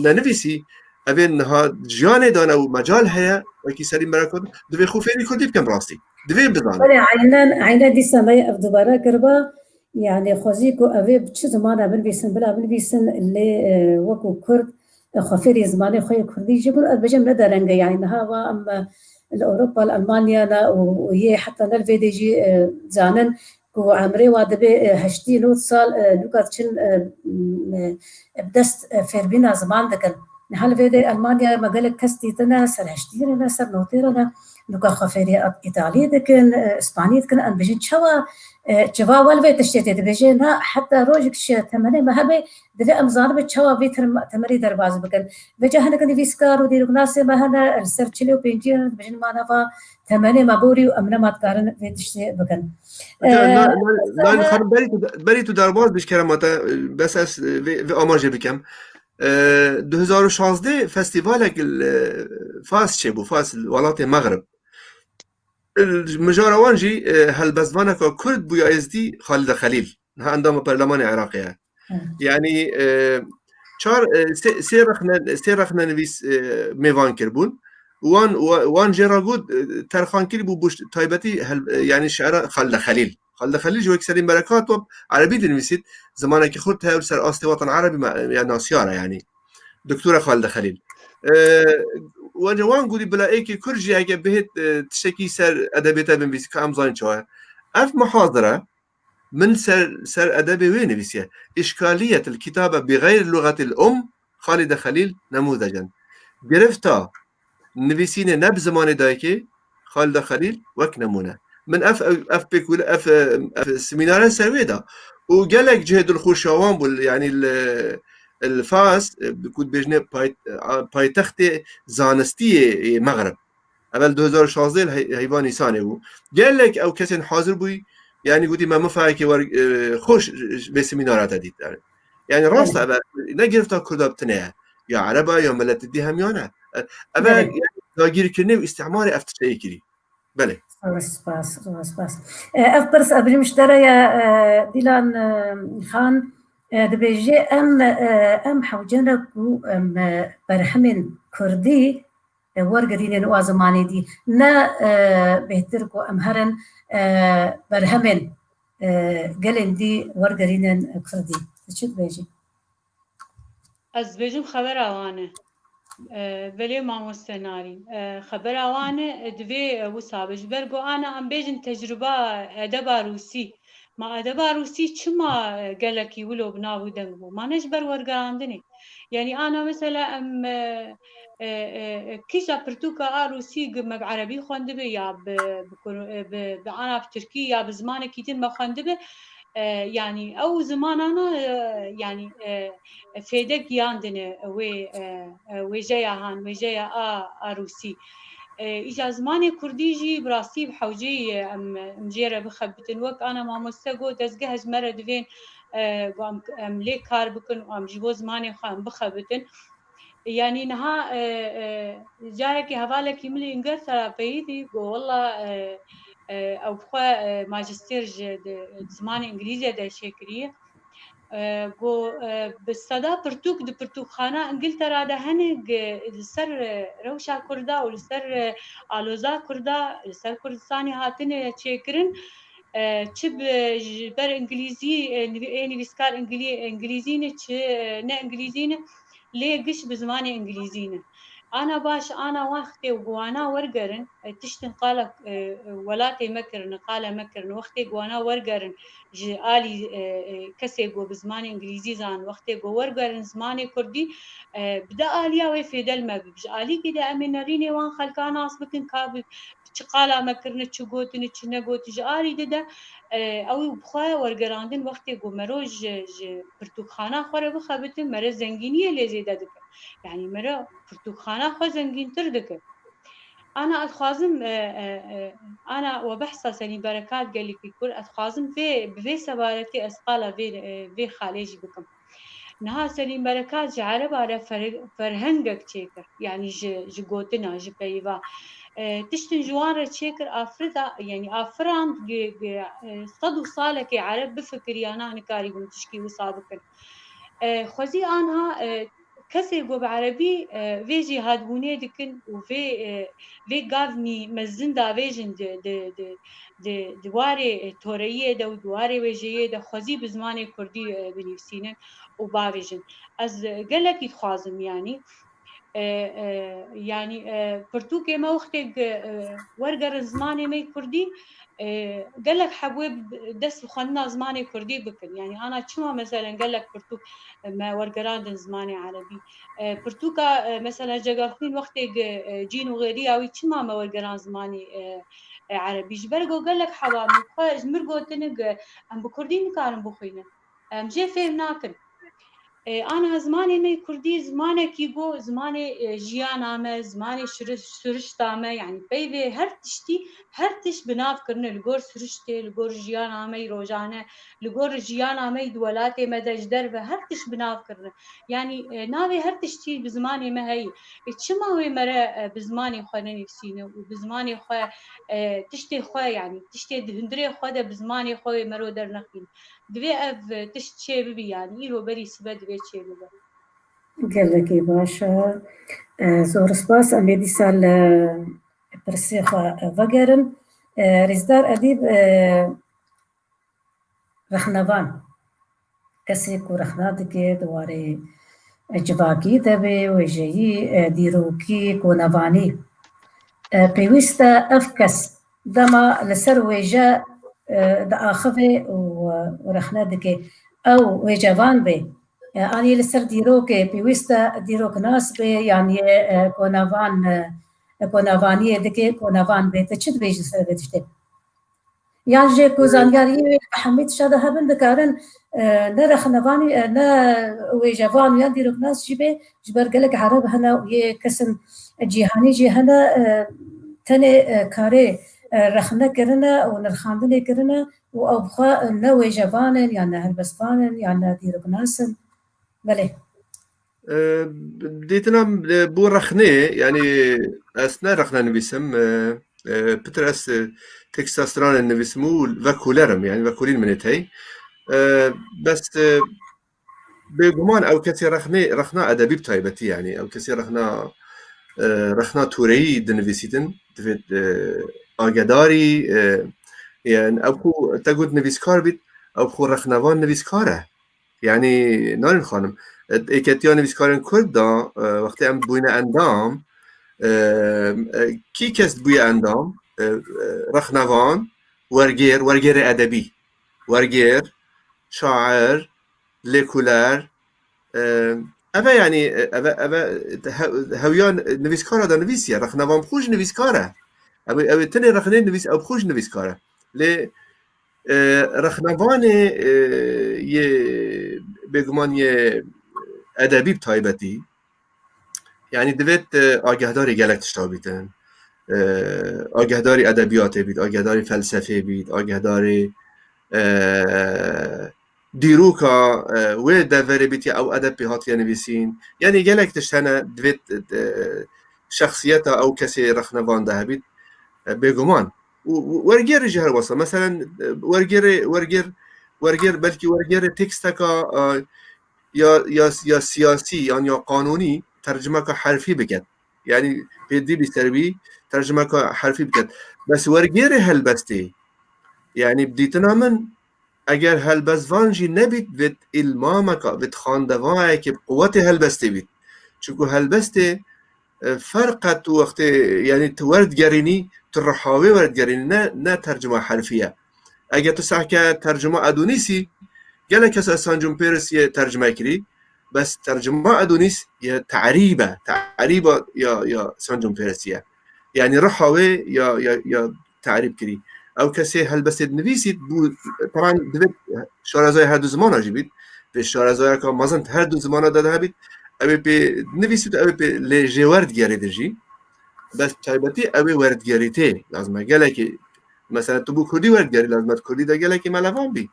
nenivîsî, evê niha jiyanê dane û mecal heye, wekî Selîm Berekat, divê xwe fêrî kurdî bikin rastî. Divê bizanin. Belê, eynen, eynen dîsa me ev dubare kiriba. Yani xwezî ku evê bi çi zimana binivîsin, bila binivîsin lê, e, wekû kurd, e, xwe fêrî zimanê xwe yê kurdî jî bûn. Ez bêjim ne dereng e, yani niha va em, e, li Ewropa, li Almanya ne û, û yê heta ne li vê dê jî, e, zanin ku emrê wa dibe, e, heştî nod sal, e, nûka diçin, e, m, e, bi dest, e, fêrbîna ziman dikin. Niha li vê dê Almanya me gelek kes dîtine, ser heştî re ne, ser notê re ne, nûka xwe fêrî Îtalî dikin, e, Îspanî dikin, em bêjin çawa, e, çiva wel vê tiştê tê dibêje, na heta rojek ji temenê me hebe, divê em zanibe çawa vê term-, temelî derbas bikin. Vêca hinek nivîskar û dîroknasê me hene, li ser çil û pêncî ne, dibêjin ma nava temenê me borî û em nema dikarin vê tiştê bikin. Hocam, e, na-, na-, Nail Xanim, berî tu, berî tu derbas bî ji kerema te, bes ez, e, vê, vê amajê bikem. E, du hezar û şazdeh festîvalek li Fas çêbû, Fas, li welatê Mexrib. Li mijara wan jî, e, helbestvaneka Kurd bû ya Êzdî, Xalide Xelîl. Niha endama Perlemanê Iraqê ye. Hı. Yani, e, çar, e, sê, sê rexne, sê rexnenivîs, e, mêvan kiribûn. Wan, wa-, wan jê re got, e, terxan kirî bû, bû taybetî hel-, e, yani şiira Xalide Xelîl. Xalide Xelîl ji wek Selîm Berekat wek erebî dinivîsît, zimanekî xurt heye û ser astê wetan erebî me, ya nasiyar e yani. Doktora Xalide Xelîl. E, wence wan gurî bila êkê Kurd jî heke bihêt, e, tiştekî ser edebiyata binivîsî ka em zanîn çawa ye. Ev muhazire min ser, ser edebê wê nivîsiye. Îşkaliyetil kitabe bi xeyr luxetil um, Xalide Xelîl nemûzecen. Girifta nivîsînê ne bi zimanê dayikê, Xalide Xelîl wek nemûne. Min ev, ev, ev pêk wile, ev, ev semînare ser wê da. Û gelek cihê dilxweşa wan bû, yani li, li Fas, e, ku dibêjine pay-, a, paytextê zanistî yê, yê Mexrib. Evel du hezar û şazdeh li hey-, heyva Nîsanê bû. Gelek ew kesên hazir bûyî, yani gotî me mifayekê wer, e, xweş vê semînara te dît. Yani rast e, Evet. eve ne girifta Kurda bi tine ye. Ya Ereba, ya miletê dî hemiyane. E, eve Evet. yani dagîrkirinê û îstîmarê ev tişteyê kirî. Belê. Zor spas, zor spas. E, ev pirs, ev ji te re ye, e, Dîlan, e, Xan, e, dibêje em, e, em hewce ne ku em, e, berhemên Kurdî, e, wergerînin û a zimanê dî. Ne, e, bêhtir ku em herin, e, berhemên, e, gelên dî wergerînin Kurdî. Tu çi dibêjî? Ez dibêjim xebera wan e. E, belê mamoste Narîn. E, xebera wan e, e, divê, e, wisa be. Ji ber ku ana em bêjin tecrûba edeba rûsî. Ma edeba rûsî çima, e, gelekî wilo bi nav û deng bû? Ma ne ji ber wergerandinê. Yanî ana mesela em, e, e, e, e, kîja pirtûka a rûsî gi me bi erebî xwendibe ya bi, bi kur-, e, bi, bi ana bi tirkî ya bi zimanekî din me xwendibe, e, yanî ew zimanana, e, yanî, e, fêde giyandine wê, e, e, wêjeya han, wêjeya a, a rûsî. E, îja zimanê kurdî jî bi rastî bi hewceyî ye em, em jê re bixebitin. Wek ana mamoste got, dezgeh ji me re divên, e, ku em, em lê kar bikin û em ji bo zimanê xwe em bixebitin. Yanî niha, e, e, carekê hevalekî min li Îngiltera peyî dî, got, wela, e, e, ew bi xwe, e, majistêr ji di, di zimanê Îngilîzê de çêkiriye. E, got, e, bi seda pirtûk di pirtûkxana Îngiltera de hene, gi-, li ser, e, rewşa Kurda û li ser, e, aloza Kurda, li ser Kurdistanê hatine çêkirin. E, çi bi, ji ber Îngilîzî, e, nivî-, ê nivîskar Îngilî-, Îngilîzî ne, çi, e, ne Îngilîzî ne, lê giş bi zimanê Îngilîzî ne. Ana baş, ana wextê ku wana wergerin, e, tiştin qala, e, e, welatê me kirine, qala me kirine. Wextê ku wana wergerin, ji alî, e, e, kesê ku bi zimanê Îngilîzî zan, wextê ku wergerin zimanê Kurdî, e, bi de aliya wê fêde li me bib. Ji alîkî de em ê nerînê wan xelka nas bikin, ka bi, çi qala me kirine, çi gotine, çi negotine. Ji alî di de, e, ew ê bi xwe wergerandin, wextê ku mero ji, ji pirtûkxana xwe re bixebitin, mere zengîniyê lê zêde dike. Yanî mere pirtûkxana xwe zengîntir dike. Ana ez dixwazim, e, e, e, ana we behsa Selîm Berekat gelekî kur, ez dixwazim vê, bi vê sebaretê ez qala vê, e, vê xalê jî bikim. Niha Selîm Berekat ji ereba re fer-, ferhengek çêkir, yanî ji, ji gotina, ji peyiva. E, tiştin ji wan re çêkir, afirda, yanî afirand, gi-, gi-, e, sed û salekê ereb bifikiriyana nikarîbûn tişkî wisa bikin. E, xwezî anha, e, kesê ku bi erebî, e, vê jêhatbûnê dikin û vê, e, vê gavnî mezin davêjin di, di, di, di, di warê, e, toreyiyê de û di warê wêjeyê de xwezî bi zimanê kurdî, e, binivîsînin û bavêjin. Ez, e, gelekî dixwazim, yanî, e, e, yanî, e, pirtûkê me wextê, e, wergerin zimanê me kurdî, e, gelek hebûyê dest bi xwendina zimanê kurdî bikin. Yanî ana çima meselen gelek pirtûk me wergerandin zimanê erebî? E, pirtûka, e, mesela Cegerxwîn wextê, e, Cîn û Xêriya wî çima me wergeran zimanê, e, e, erebî? Ji ber ku gelek heba min xwe ji mir gotinik, e, em bi kurdî nikarin bixwînin. Em jê fêm nakin. E, ana zimanê me kurdî zimanekî ku zimanê, e, jiyana me, zimanê şiri-, sirişta me, yanî peyvê her tiştî, her tişt bi nav kirine, li gor siriştê, li gor jiyana me yî rojane, li gor jiyana me yî di welatê me de ji derve her tişt bi nav kirine. Yanî, e, navê her tiştî bi zimanê me heyî. E, çima wê mere, e, bi zimanê xwe nenivîsîne û bi zimanê xwe, e, tiştê xwe, yanî tiştê di hundirê xwe de bi zimanê xwe wê mero dernexîne? Divê ev, e, tişt çê bibî, yanî îro berî sibe divê çê bibe. Gelekî baş e. E, zor spas. Em ê dîsa li pirsê xwe vegerin. E, Rêzdar Edîb, e, rexnevan. Kesê ku rexna dike di warê civakî de be, wêjeyî, e, dîrokî, konevanî. E, pêwîst e ev kes dema li ser wêje, e, diaxive û, e, û rexne dike. Ew wêcevan be. E, an yê li ser dîrokê pêwîst e dîroknas be, yan yê, e, konevan, e, konevaniyê dike, konevan be. Te çi dibêjî li ser vê tiştê? Yan jê ku zaniyariyê wê li hemî tişta de hebin, dikarin, e, ne rexnevan, e, ne wêcevan yan dîroknas jî bê, ji ber gelek ereb hene û yê kesin cîhanî jî hene, e, tenê, e, karê, e, rexne kirine û nirxandinê kirine û ew bi xwe ne wêcevan in, yan ne helbestvan in, yan ne dîroknas in. Belê. E, dîtina, e, bo rexnê, yanî ez ne rexne nivîsim, e, e, pitir ez, e, teksta stranên nivîsim û vekoler im, yanî vekolîn min ê tey. E, bes, e, bêguman ew kesê rexnê, rexna edebî bi taybetî, yanî ew kesê rexna, e, rexna toreyî dinivîsîtin, divêt, e, agedarî, e, yanî ew ku te got nivîskar bît, ew ku rexnevan nivîskar e. Yanî Narîn Xanim, e, êketiya nivîskarên Kurd de, e, wextê em bûyne endam, e, e, kî kes bûye endam? E, e, rexnevan, wergêr, wergêrê edebî, wergêr, şair, lêkoler, e, ev e, yanî, e, ev e, ev e, he-, hewiya nivîskara de nivîsiye, rexnevan bi xwe jî nivîskar e. Ew ê, ew ê tenê rexnê nivîs, ew bi xwe jî nivîskar e. Lê, e, rexnevanê, e, yê bêguman yê edebî bi taybetî, yanî divêt, e, agehdarê gelek tişta bîtin. E, agehdarê edebiyatê bît, agehdarê felsefê bît, agehdarê, e, dîroka, e, wê deverê bît ya ew edeb pê hatiye nivîsîn. Yanî gelek tişt hene divêt, e, şexsiyeta ew kesê rexnevan de hebît, e, bêguman. Û, û wergêrê jî her wesa. Meselen, e, wergêrê, wergêr, wergêr, belkî wergêrê teksteka, e, ya, ya, ya siyasî yan ya qanûnî tercimeka herfî biket. Yanî pêdivî ser wî tercimeka herfî biket. Bes wergêrê helbestê, yanî bi dîtina min, eger helbestvan jî nebît, vêt îlmameka, vêt xandevayekê bi quwetê helbestê bît. Çunku helbestê, e, ferqet û wextê, yanî tu werdigerînî, tu riha wê werdigerînî, ne, ne tercuma herfî ye. Eger tu sehke tercuma Edonîsî, gelek kes Sancûmpêrisiyê tercime kirî, bes tercuma Edonîs ye terîb e, terîba ya, ya Sancûmpêrisî ye. Yanî riha wê ya, ya, ya terîb kirî. Ew kesê helbestê dinivîsît, bû, teban divêt şarezaya her du zimana jî bît, pê şarezayeka mezin her du zimana de, de hebît, ew ê pê nivîsît, ew ê pê lê jê werdigerî de jî. Bes taybetî ew ê werdigerîtê lazim e. Gelekî, mesela tu bû kurdî werdigerî, lazim e tu kurdî de gelekî melevan bî.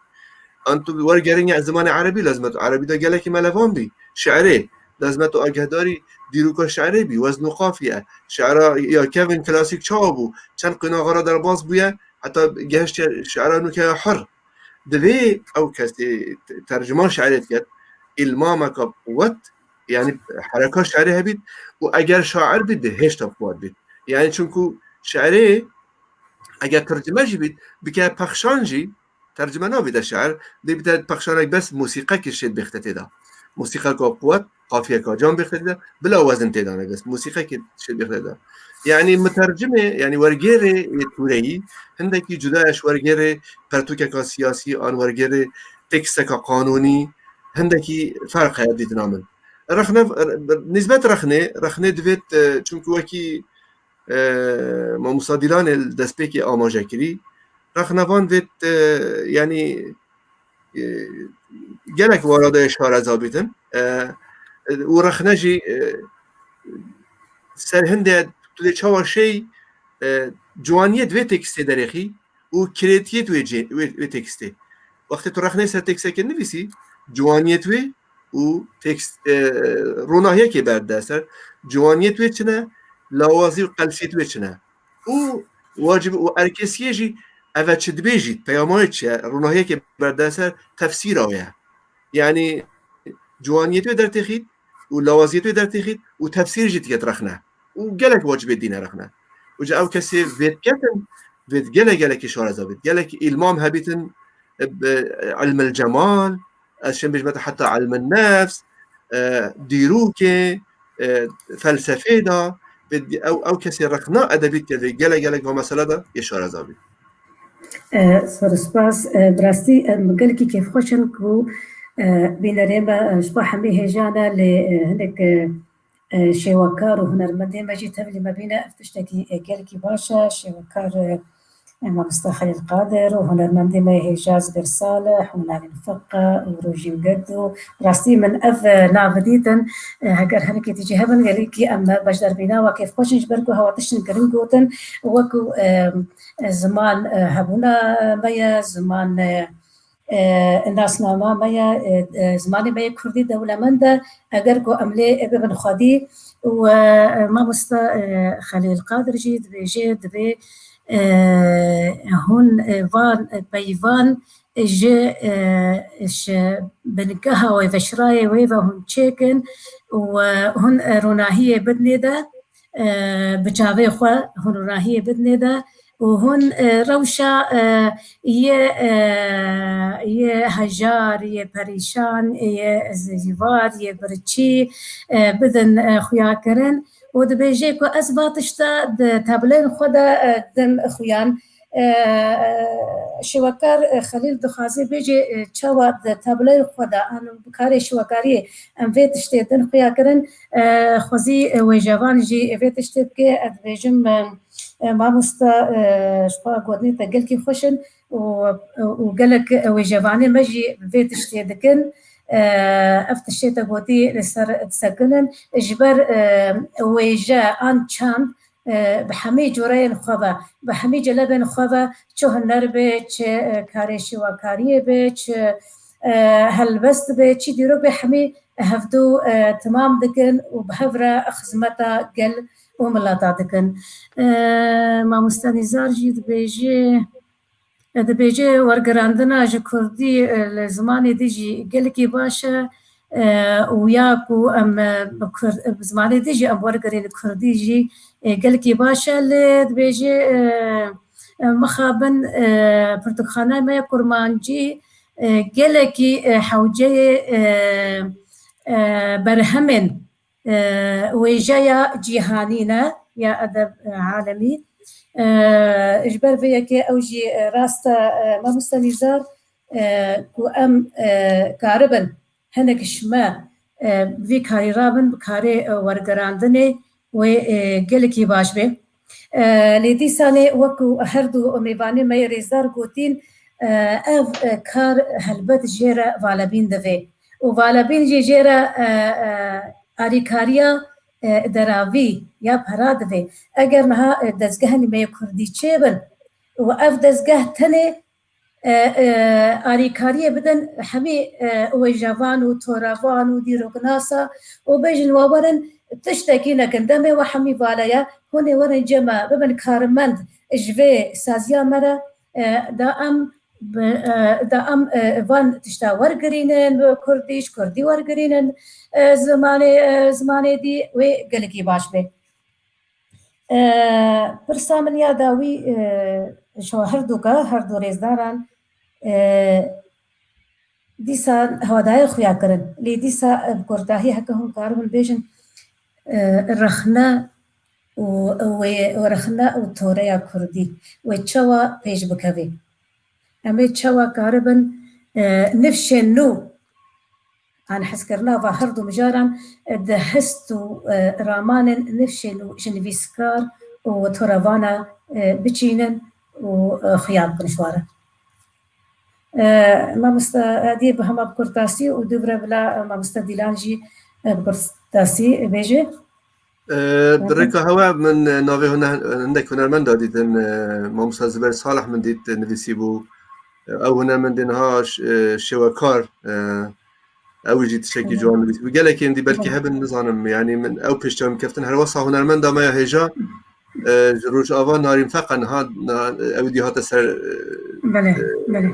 An tu wergerînî zimanê erebî, lazim e tu erebî de gelekî melevan bî. Şiirê, lazim e tu agahdarî dîroka şiirê bî, wezn û qafiye. Şiira ya kevin klasîk çawa bû? Çend qonaxa re derbas bûye, heta gehiştiye şiira nûke ya hir. Divê ew kesê te-, tercuma şiirê diket, îlmameka quwet, yanî hereka şiirê hebît û eger şair bît, dê hêşta quwet bît. Yanî çunku şiirê eger tercime jî bît, bike pexşan jî, tercime nabîte şiir, dê bîte pexşanek bes mûsîqekî şêt bêxte tê de. Mûsîqeka quwet, qafiyeka can bêxte tê de, bila wezin tê de ne bes, mûsîqekî şêt bêxte tê de. Yanî mitercimê, yanî wergêrê yê tûreyî, hindekî cuda ye ji wergêrê pertûkeka siyasî an wergêrê teksteka qanûnî, hindekî ferq heye dîtina min. Rexne, nîsbet rexnê, rexnê divêt, e, çunku wekî, e, mamosta Dîlanê li destpêkê amaje kirî, rexnevan vêt, e, yanî, e, gelek warada şareza bîtin. E, û rexne jî, e, ser hindê tu dê çawa şey, e, ciwaniyê di vê tekstê derêxî û kirêtiyê di wê cê-, wê, wê tekstê. Wextê tu rexnê ser teksteke nivîsî, ciwaniyê di wê û tekst, e, ronahiyekê berde ser, ciwaniyê di wê çi ne, lawazî û qelsiyê di wê çi ne. Û wacib û erkesiyê jî eve çi dibêjît, peyama wê çi ye, ronahiyekê berde ser tefsîra wê ye. Yanî ciwaniyê di wê dertêxît û lawaziyê di wê dertêxît û tefsîr jî diket rexne. Û gelek wacibê dîne rexne. Û ji ew kesê vêt ketin, vêt gelek gelekî şareza bît. Gelekî îlmam hebîtin, e, bi, e, ilmil cemal, ez şim bêjme te heta ilmin nefs, e, dîrokê, e, felsefê de, vêt ew, ew kesê rexna edebî dike vê gelek gelek va mesele de yê şareza bît. E, sor spas. E, bi rastî, e, min gelekî kêfxweş in ku, e, bînerê me, e, ji bo hemî hêjan e, lê, e, hinek, e, e, şêwekar û hunermendê me jî tevlî me bîne. Ev tiştekî, e, gelekî baş e. Şêwekar, e, e, mamoste Xelîl Qadir û hunermendê me yê hêja Zibêr Salih û Navîn Feqe û Rojîn Gedû. Rastî min ev, e, nav dîtin, e, heger hinekî tijî hebin, gelekî em beşdarbîna we kêfxweş in, ji ber ku hewa tiştin giring gotin, weku, e, e, ziman, e, hebûna me ye, ziman, e, e, nasnama me ye, e, e, zimanê me yê kurdî dewlemend e, eger ku em lê bibin xwedî û, e, mamoste, e, Xelîl Qadir jî dibêje, divê, e, hûn, e, van, e, peyvan ji, e, ji bingeha wê veşrayê wê ve hûn çêkin û, e, hûn, e, ronahiyê bidinê de, e, bi çavê xwe hûn ronahiyê bidinê de û hûn, e, rewşa, e, yê, e, yê hejar, yê perîşan, yê zîvar, yê birçî, e, bidin, e, xuyakirin. Û dibêje ku ez va tişta di tabloyên xwe de, e, dim xuyan. E, şêwekar, e, Xelîl dixwaze bêje, e, çawa di tabloyên xwe de an bi karê şêwekariyê em vê tiştê din xuya kirin, e, xwezî, e, wêjevan jî vê tiştê bike. Ez dibêjim, e, e, mamoste, e, ji xwe gotinê te gelkî xweş in û, û gelek, e, wêjevanê me jî vê tiştê dikin. E, ev tiştê te gotî li ser disekinin. Ji ber, e, wêje an çand, e, bi hemî cureyên xwe ve, bi hemî celebên xwe ve, çi huner be, çi, e, karê şêwekariyê be, çi, e, helbest be, çi dîrok be, hemî hevdû, e, timam dikin û bi hev re xizmeta gel û mileta dikin. E, mamoste Nîzar jî dibêje, e, dibêje wergerandina ji kurdî, e, li zimanê din jî gelekî baş e, e, û ya ku em, e, bi kur-, bi zimanê din jî em wergerîn kurdî jî, e, gelekî baş e, lê dibêje, e, e, mixabin, e, pirtûkxanayê me ya kurmancî, e, gelekî, e, hewceyê, e, e, berhemên e, wêjeya cîhanî ne ya edeb, e, alemî. E, ji ber vê yekê ew jî, e, rast e, e, mamoste Nîzar, e, ku em, e, karibin hinek ji me, e, vî karî rabin bi karê, e, wergerandinê wê, e, gelekî baş be. E, lê dîsanê wekî her du mêvanê me yê rêzdar gotîn, e, ev, e, kar helbet jê re valebîn divê. Û valebîn jî jê re, e, e, alîkariya, e, deravî ya pera divê. Eger niha, e, dezgehên me yê kurdî çêbin û ev dezgeh tenê, e, e, alîkariyê bidin hemî, e, wêjevan û torevan û dîroknasa û bêjin we werin tiştekî nekin. Demê we hemî vale ye. Hûn ê werin cem me bibin karmend ji vê saziya me re, e, da em bi, e, da em, e, van tişta wergirînin, bi kurdî, ji kurdî wergirînin, e, zimanê, e, zimanê dî wê gelekî baş bê. E, pirsa min ya dawî, e, ji her du ka, her du rêzdaran, e, dîsa hewadaye xuya kirin. Lê dîsa, e, bi kurtahî heke hûn karibin bêjin, e, rexne û wê rexne û toreya kurdî wê çawa pêş bikevê? Em ê çawa karibin, e, nifşên nû an hezkirina va her du mijaran, e, di hest û, e, ramanên nifşên û ji nivîskar û torevana, e, biçînin û, e, xuya bikin ji wa re? E, mamoste Edî bi hema bi kurtasî û dûvre bila, e, mamoste Dîlan jî, e, bi kurtasî bêje. E, di rêka hewe min, e, navê huner-, hindek hunermenda dîtin, e, Mamoste Zubeyr Salih min dît, e, nivîsî bû. E, ew hunermendê niha ş-, e, şêwekar, e, ew jî tiştekî Belê. Ciwan nivîsî bû. Gelekên dî belkî Belê. hebin nizanim, yanî min ew pêş çav min keftin. Her wesa hunermenda me ya hêja, e, ji Rojava Narîn Feqa niha, niha, e, ew dî hate ser, e, Belê, e, belê.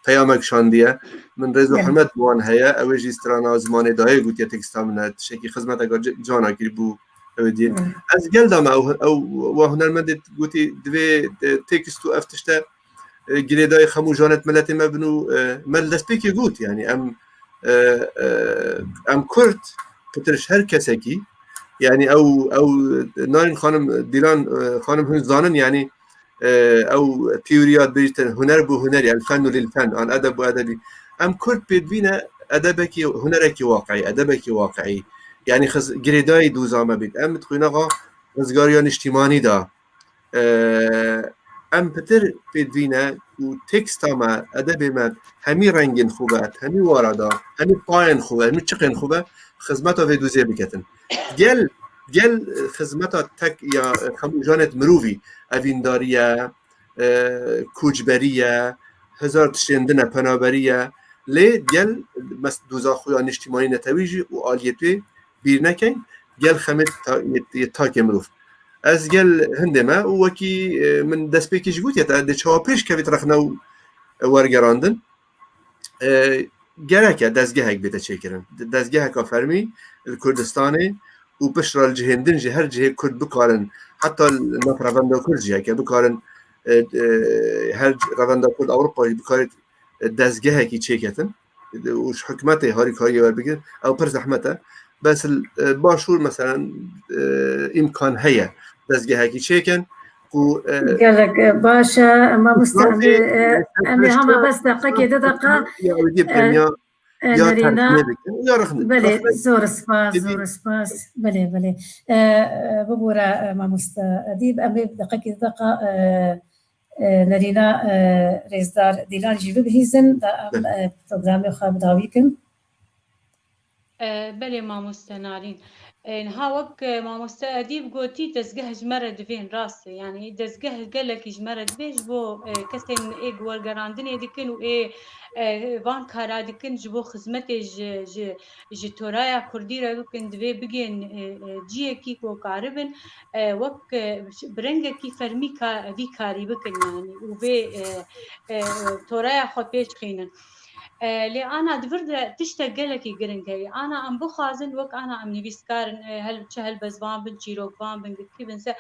peyamek şandiye. Min rêz û Belê. hurmet bi wan heye. Ew ê jî strana zimanê dayê gotiye teksta min e. Tiştekî xizmeteka ci-, cana kirî bû ew ê diyê. Belê. Ez gel dame ew, ew, wa hunermendê gotî divê, e, tekst û ev tişte, e, girêdayî xem û janê miletê me bin û, e, me li destpêkê got, yanî em, e, e, em Kurd pitir ji her kesekî, yanî ew, ew Narîn xanim, Dîlan, e, xanim hûn zanin, yanî, e, ew teoriya dibêjin huner bû hunerî, el fennu lil fen, an edeb bû edebî. Em Kurd pêdivî ne edebekî, hunerekî waqiî, edebekî waqiî. Yanî xiz-, girêdayî doza me bît. Em di xwînaxa rizgariya niştîmanî de, e, em pitir pêdivî ne û teksta me, edebê me hemî rengên xwe be, hemî wara de, hemî payên xwe be, hemî çiqên xwe be, xizmeta vê dozê biketin. Gel, gel xizmeta tek ya xem û janê mirovî, evîndarî ye, e, koçberî ye, hezar tiştên din e, penaberî ye. Lê gel mes-, doza xwe ya niştîmanî netewî jî û aliyetê bîr nekeyn, gel xemê ta-, yê, yê takê mirov. Ez gel hindê me û wekî, e, min destpêkê jî gotiye, te dê çawa pêş kevît rexne û, e, wergerandin. E, gerek e dezgehek bête çêkirin. De-, dezgeheka fermî li Kurdistanê û piştre li cihên din jî her cihê Kurd bikarin, heta li nav revenda Kurd jî heke bikarin, e, e, her revenda Kurd Ewropa jî bikarit, e, dezgehekî çêketin û ji hikûmetê harîkariyê werbigirin. Ew pir zehmet e. Bes li, e, Başûr, meselen, e, îmkan heye dezgehekî çêkin ku, e, Gelek, e, baş e, mamoste, em ê, e, em ê hema bes deqekê, du deqa, ya wî dî e, penya e, ya Nerîna. Tersine bikin, ya rexne-, Belê, rexne-, zor spas, Êdî. Zor spas. Belê, belê. E, e, bibûre, e, mamoste Edîb, em ê deqekê, du deqa, e, e, Nerîna, e, Rêzdar Dîlan jî bibihîzin, da em, Belê. e, programê xwe bi dawî kin. E, belê mamoste Narîn. E, niha wek, e, mamoste Edîb gotî, dezgeh ji me re divên, rast e. Yanî dezgeh gelekî ji me re divê ji bo, e, kesên ê wergerandinê dikin û ê, e, van kara dikin ji bo xizmetê ji, ji, ji toraya kurdî re bikin, divê bigên, e, e, ciyekî ku karibin, e, wek, e, bi rengekî fermî ka-, vî karî bikin yanî û vê, e, e, toraya xwe pêş xînin. E, lê ana di vir de tiştek gelekî giring heye. Ana em bixwazin, wek ana em nivîskar in, e, hel-, çi helbestvan bin, çîrokvan bin, girtî bin, se-,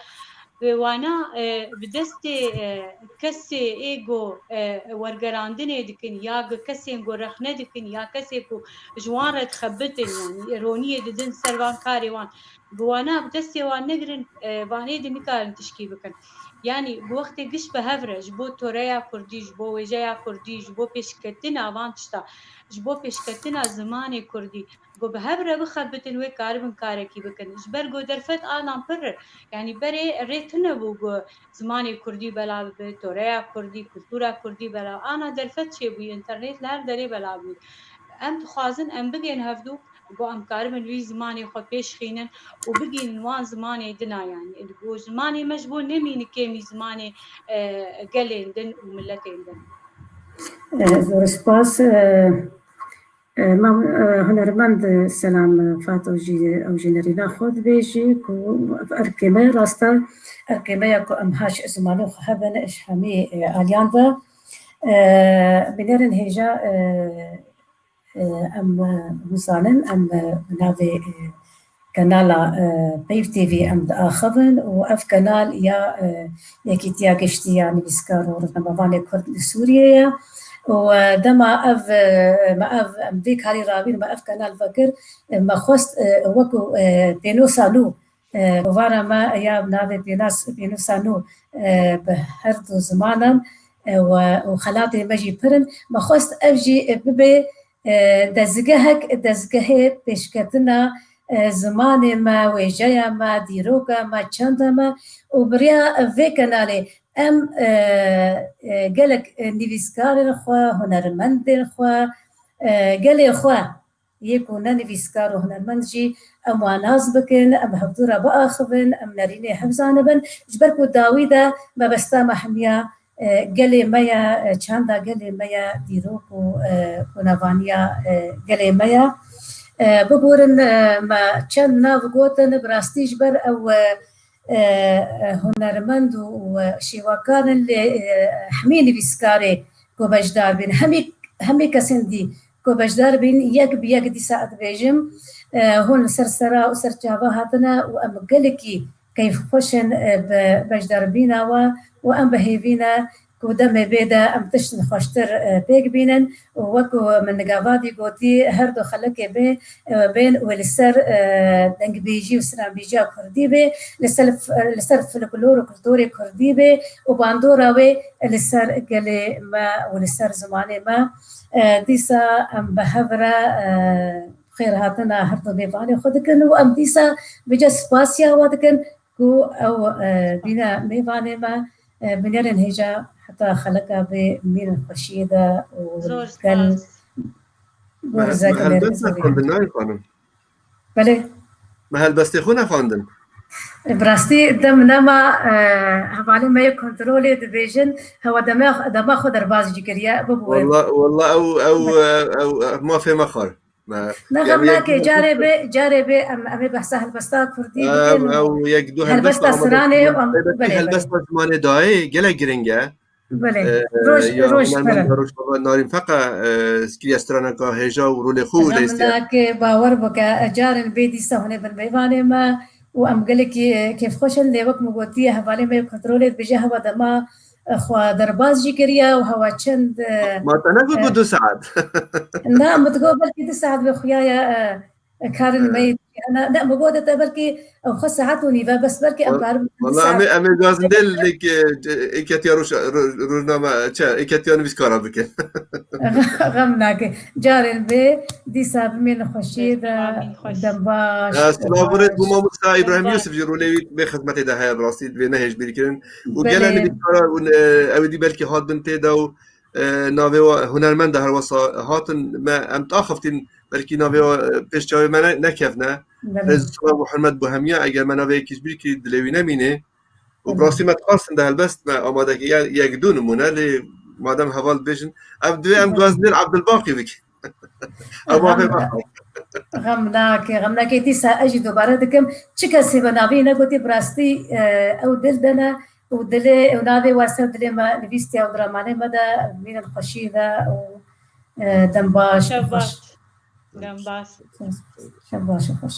bi wana, e, bi destê, e, kesê ê go, e, wergerandinê dikin, ya gi kesên go rexne dikin, ya kesê ku ji wan re dixebitin, yanî roniyê didin ser van karê wan. Bi wana bi destê wan negirin, e, vanê di nikarin tişkî bikin. Yanî bi wextê giş bi hev re ji bo toreya kurdî, ji bo wêjeya kurdî, ji bo pêşketina van tişta, ji bo pêşketina zimanê kurdî, ku bi hev re bixebitin wê karibin karekî bikin. Ji ber ku derfet anan pir e. Yanî berê rê tune bû ku zimanê kurdî belav bibe, toreya kurdî, kultura kurdî belav. Ana derfet çêbûyî, înternet li her derê belav bûyî. Em dixwazin em bigên hevdû, ku em karibin wî zimanê xwe pêş xînin û bigihînin wan zimanê dina, yanî ku zimanê me ji bo nemîne kêmî zimanê, e, gelên din û miletên din. E, zor spas. E, e, mam, e, hunermend, e, selam, e, Fato jî, ew jî nerîna xwe dibêjî ku ev erkê me rasta, erkê me ya ku em haş zimanê xwe hebin, ji hemî, e, aliyan ve. E, binêrin hêja, e, e, em, e, hûn zanin, em, e, bi navê, e, kanala, e, Peyv T V em diaxivin û ev kanal ya, e, Yekîtiya Giştî ya Nivîskar û Rojnamevanê Kurd li Sûriyê ye. Û, e, dema ev, e, me ev, em vê karî ravîn, me ev kanal vekir, e, me xwest, e, wekû, e, pênosa nû, e, kovara me ya bi navê pênas-, pênosa nû, e, bi her du zimanan, e, we, û xelatê me jî pir in. Me xwest ev jî, e, bibe, e, dezgehek, dezgehê pêşketina, e, zimanê me, wêjeya me, dîroka me, çanda me û bi riya vê kanalê em, e, e, gelek, e, nivîskarên xwe, hunermendên xwe, e, gelê xwe yê ku ne nivîskar û hunermend jî em wan nas bikin, em hevdû re biaxivin, em nerînê hev zanibin. Ji ber ku dawî de mebesta me hemiya, e, gelê me ye, e, çanda gelê me ye, dîrok û, e, kunevaniya, e, gelê me ye. E, biborin, e, me çend nav gotin, bi rastî ji ber ew, e, e, e, hunermend û, û, e, şêwekar in, lê, e, hemî nivîskarê ku beşdar bin, hemî, hemî kesên dî ku beşdar bin, yek bi yek dîsa ez dibêjim, e, hûn li ser sera û ser çava hatine û em gelekî keyfxweş in, e, bi beşdarbîna we û em bi hêvî ne ku demê bê de em tiştin xweştir, e, pêk bînin û wek ku min nigavatî gotî, her du xelekê bê, e, bên û li ser, e, dengbêjî û stranbêjiya kurdî bê, li ser, li ser folklor û kulturê kurdî bê û bandora wê li ser gelê me û li ser zimanê me. E, dîsa em bi hev re, e, xêrhatina her du mêvanê xwe dikin û em dîsa bi cih spasiya we dikin ku ew, e, bîne mêvanê me, e, binêrin hêja heta xeleka vê mînin xweşiyê de û Zor gel spas. Me, gurzek me helbesta xwendin, nayê xanim? Belê. Me helbestê xwe nexwendin. Bi rastî dem nema, e, hevalê me yê kontrolê dibêjin, hewa dema, dema xwe derbas jî kiriye, biborin. Walla, walla ew, ew, e, ew, e, mafê me xwar. Me, Na, yani xem yek nake, carê bê, carê bê em, em ê behsa helbesta kurdî Ew, bikin. Ew yek du helbesta helbesta Amedê Siran ê, em, belê, belê, helbesta zimanê dayê gelek giring e. Belê. Ee, Roj, ya roj, hunermend pere. Rojava Narîn Feqa, e, kiriye straneka hêja û rolê xwe û Xem destê. Nake, bawer bike, carên bê dîsa hûn ê bin mêvanê me û em gelekî, e, kêfxweş in, lê wek min gotiye, hevalê me yê kontrolê dibêje hewa dema, e, xwe derbas jî kiriye û hewa çend, e, Ma te negot e, bi du saet? Na, min digot belkî du saet vê xuya ye, e, Karin me yê dî hene. Ne, mi got te belkî ew xwe saet û nîve, bes belkî em karin Wala em ê, em ê gazindê li, e, êketiya roj-, ro-, rojname, çi, êketiya nivîskara bikin. Xem nake. Carên bê dîsa bimînin xweşiyê de. Amîn, xweş. Dem baş. E, silav birêt bû mamosta Îbrahîm Yûsif jî rolê wî bê xizmetê de heye, bi rastî divê nehêj bîr kirin. Û gele nivîskara û, e, ew ê dî belkî hat bin tê de û, e, navê wa hunermend de her wesa hatin me em diaxiftin. Belkî navê wa, e, pêş çavê me ne-, nekevne. Belê. Rêz û silav û hurmet bo hemiya. Eger me navê yekî ji bîr kî dilê wî nemînê. Û bi rastî me dixwastin de helbest me amade kir. Yani yek du nimûne lê madem heval dibêjin, ev divê em guhazindên Abdulbaqî bikin. Ew mafê me. Xem nake, xem nake. Dîsa ez jî dobare dikim. Çi kesê me navê negotî bi rastî, e, ew dil de ne û dilê, ew navê wa ser dilê me nivîstiye û di ramanê me de mînin xweşiyê de û, e, dem baş. Şev baş. Dem baş. Şev baş û xweş.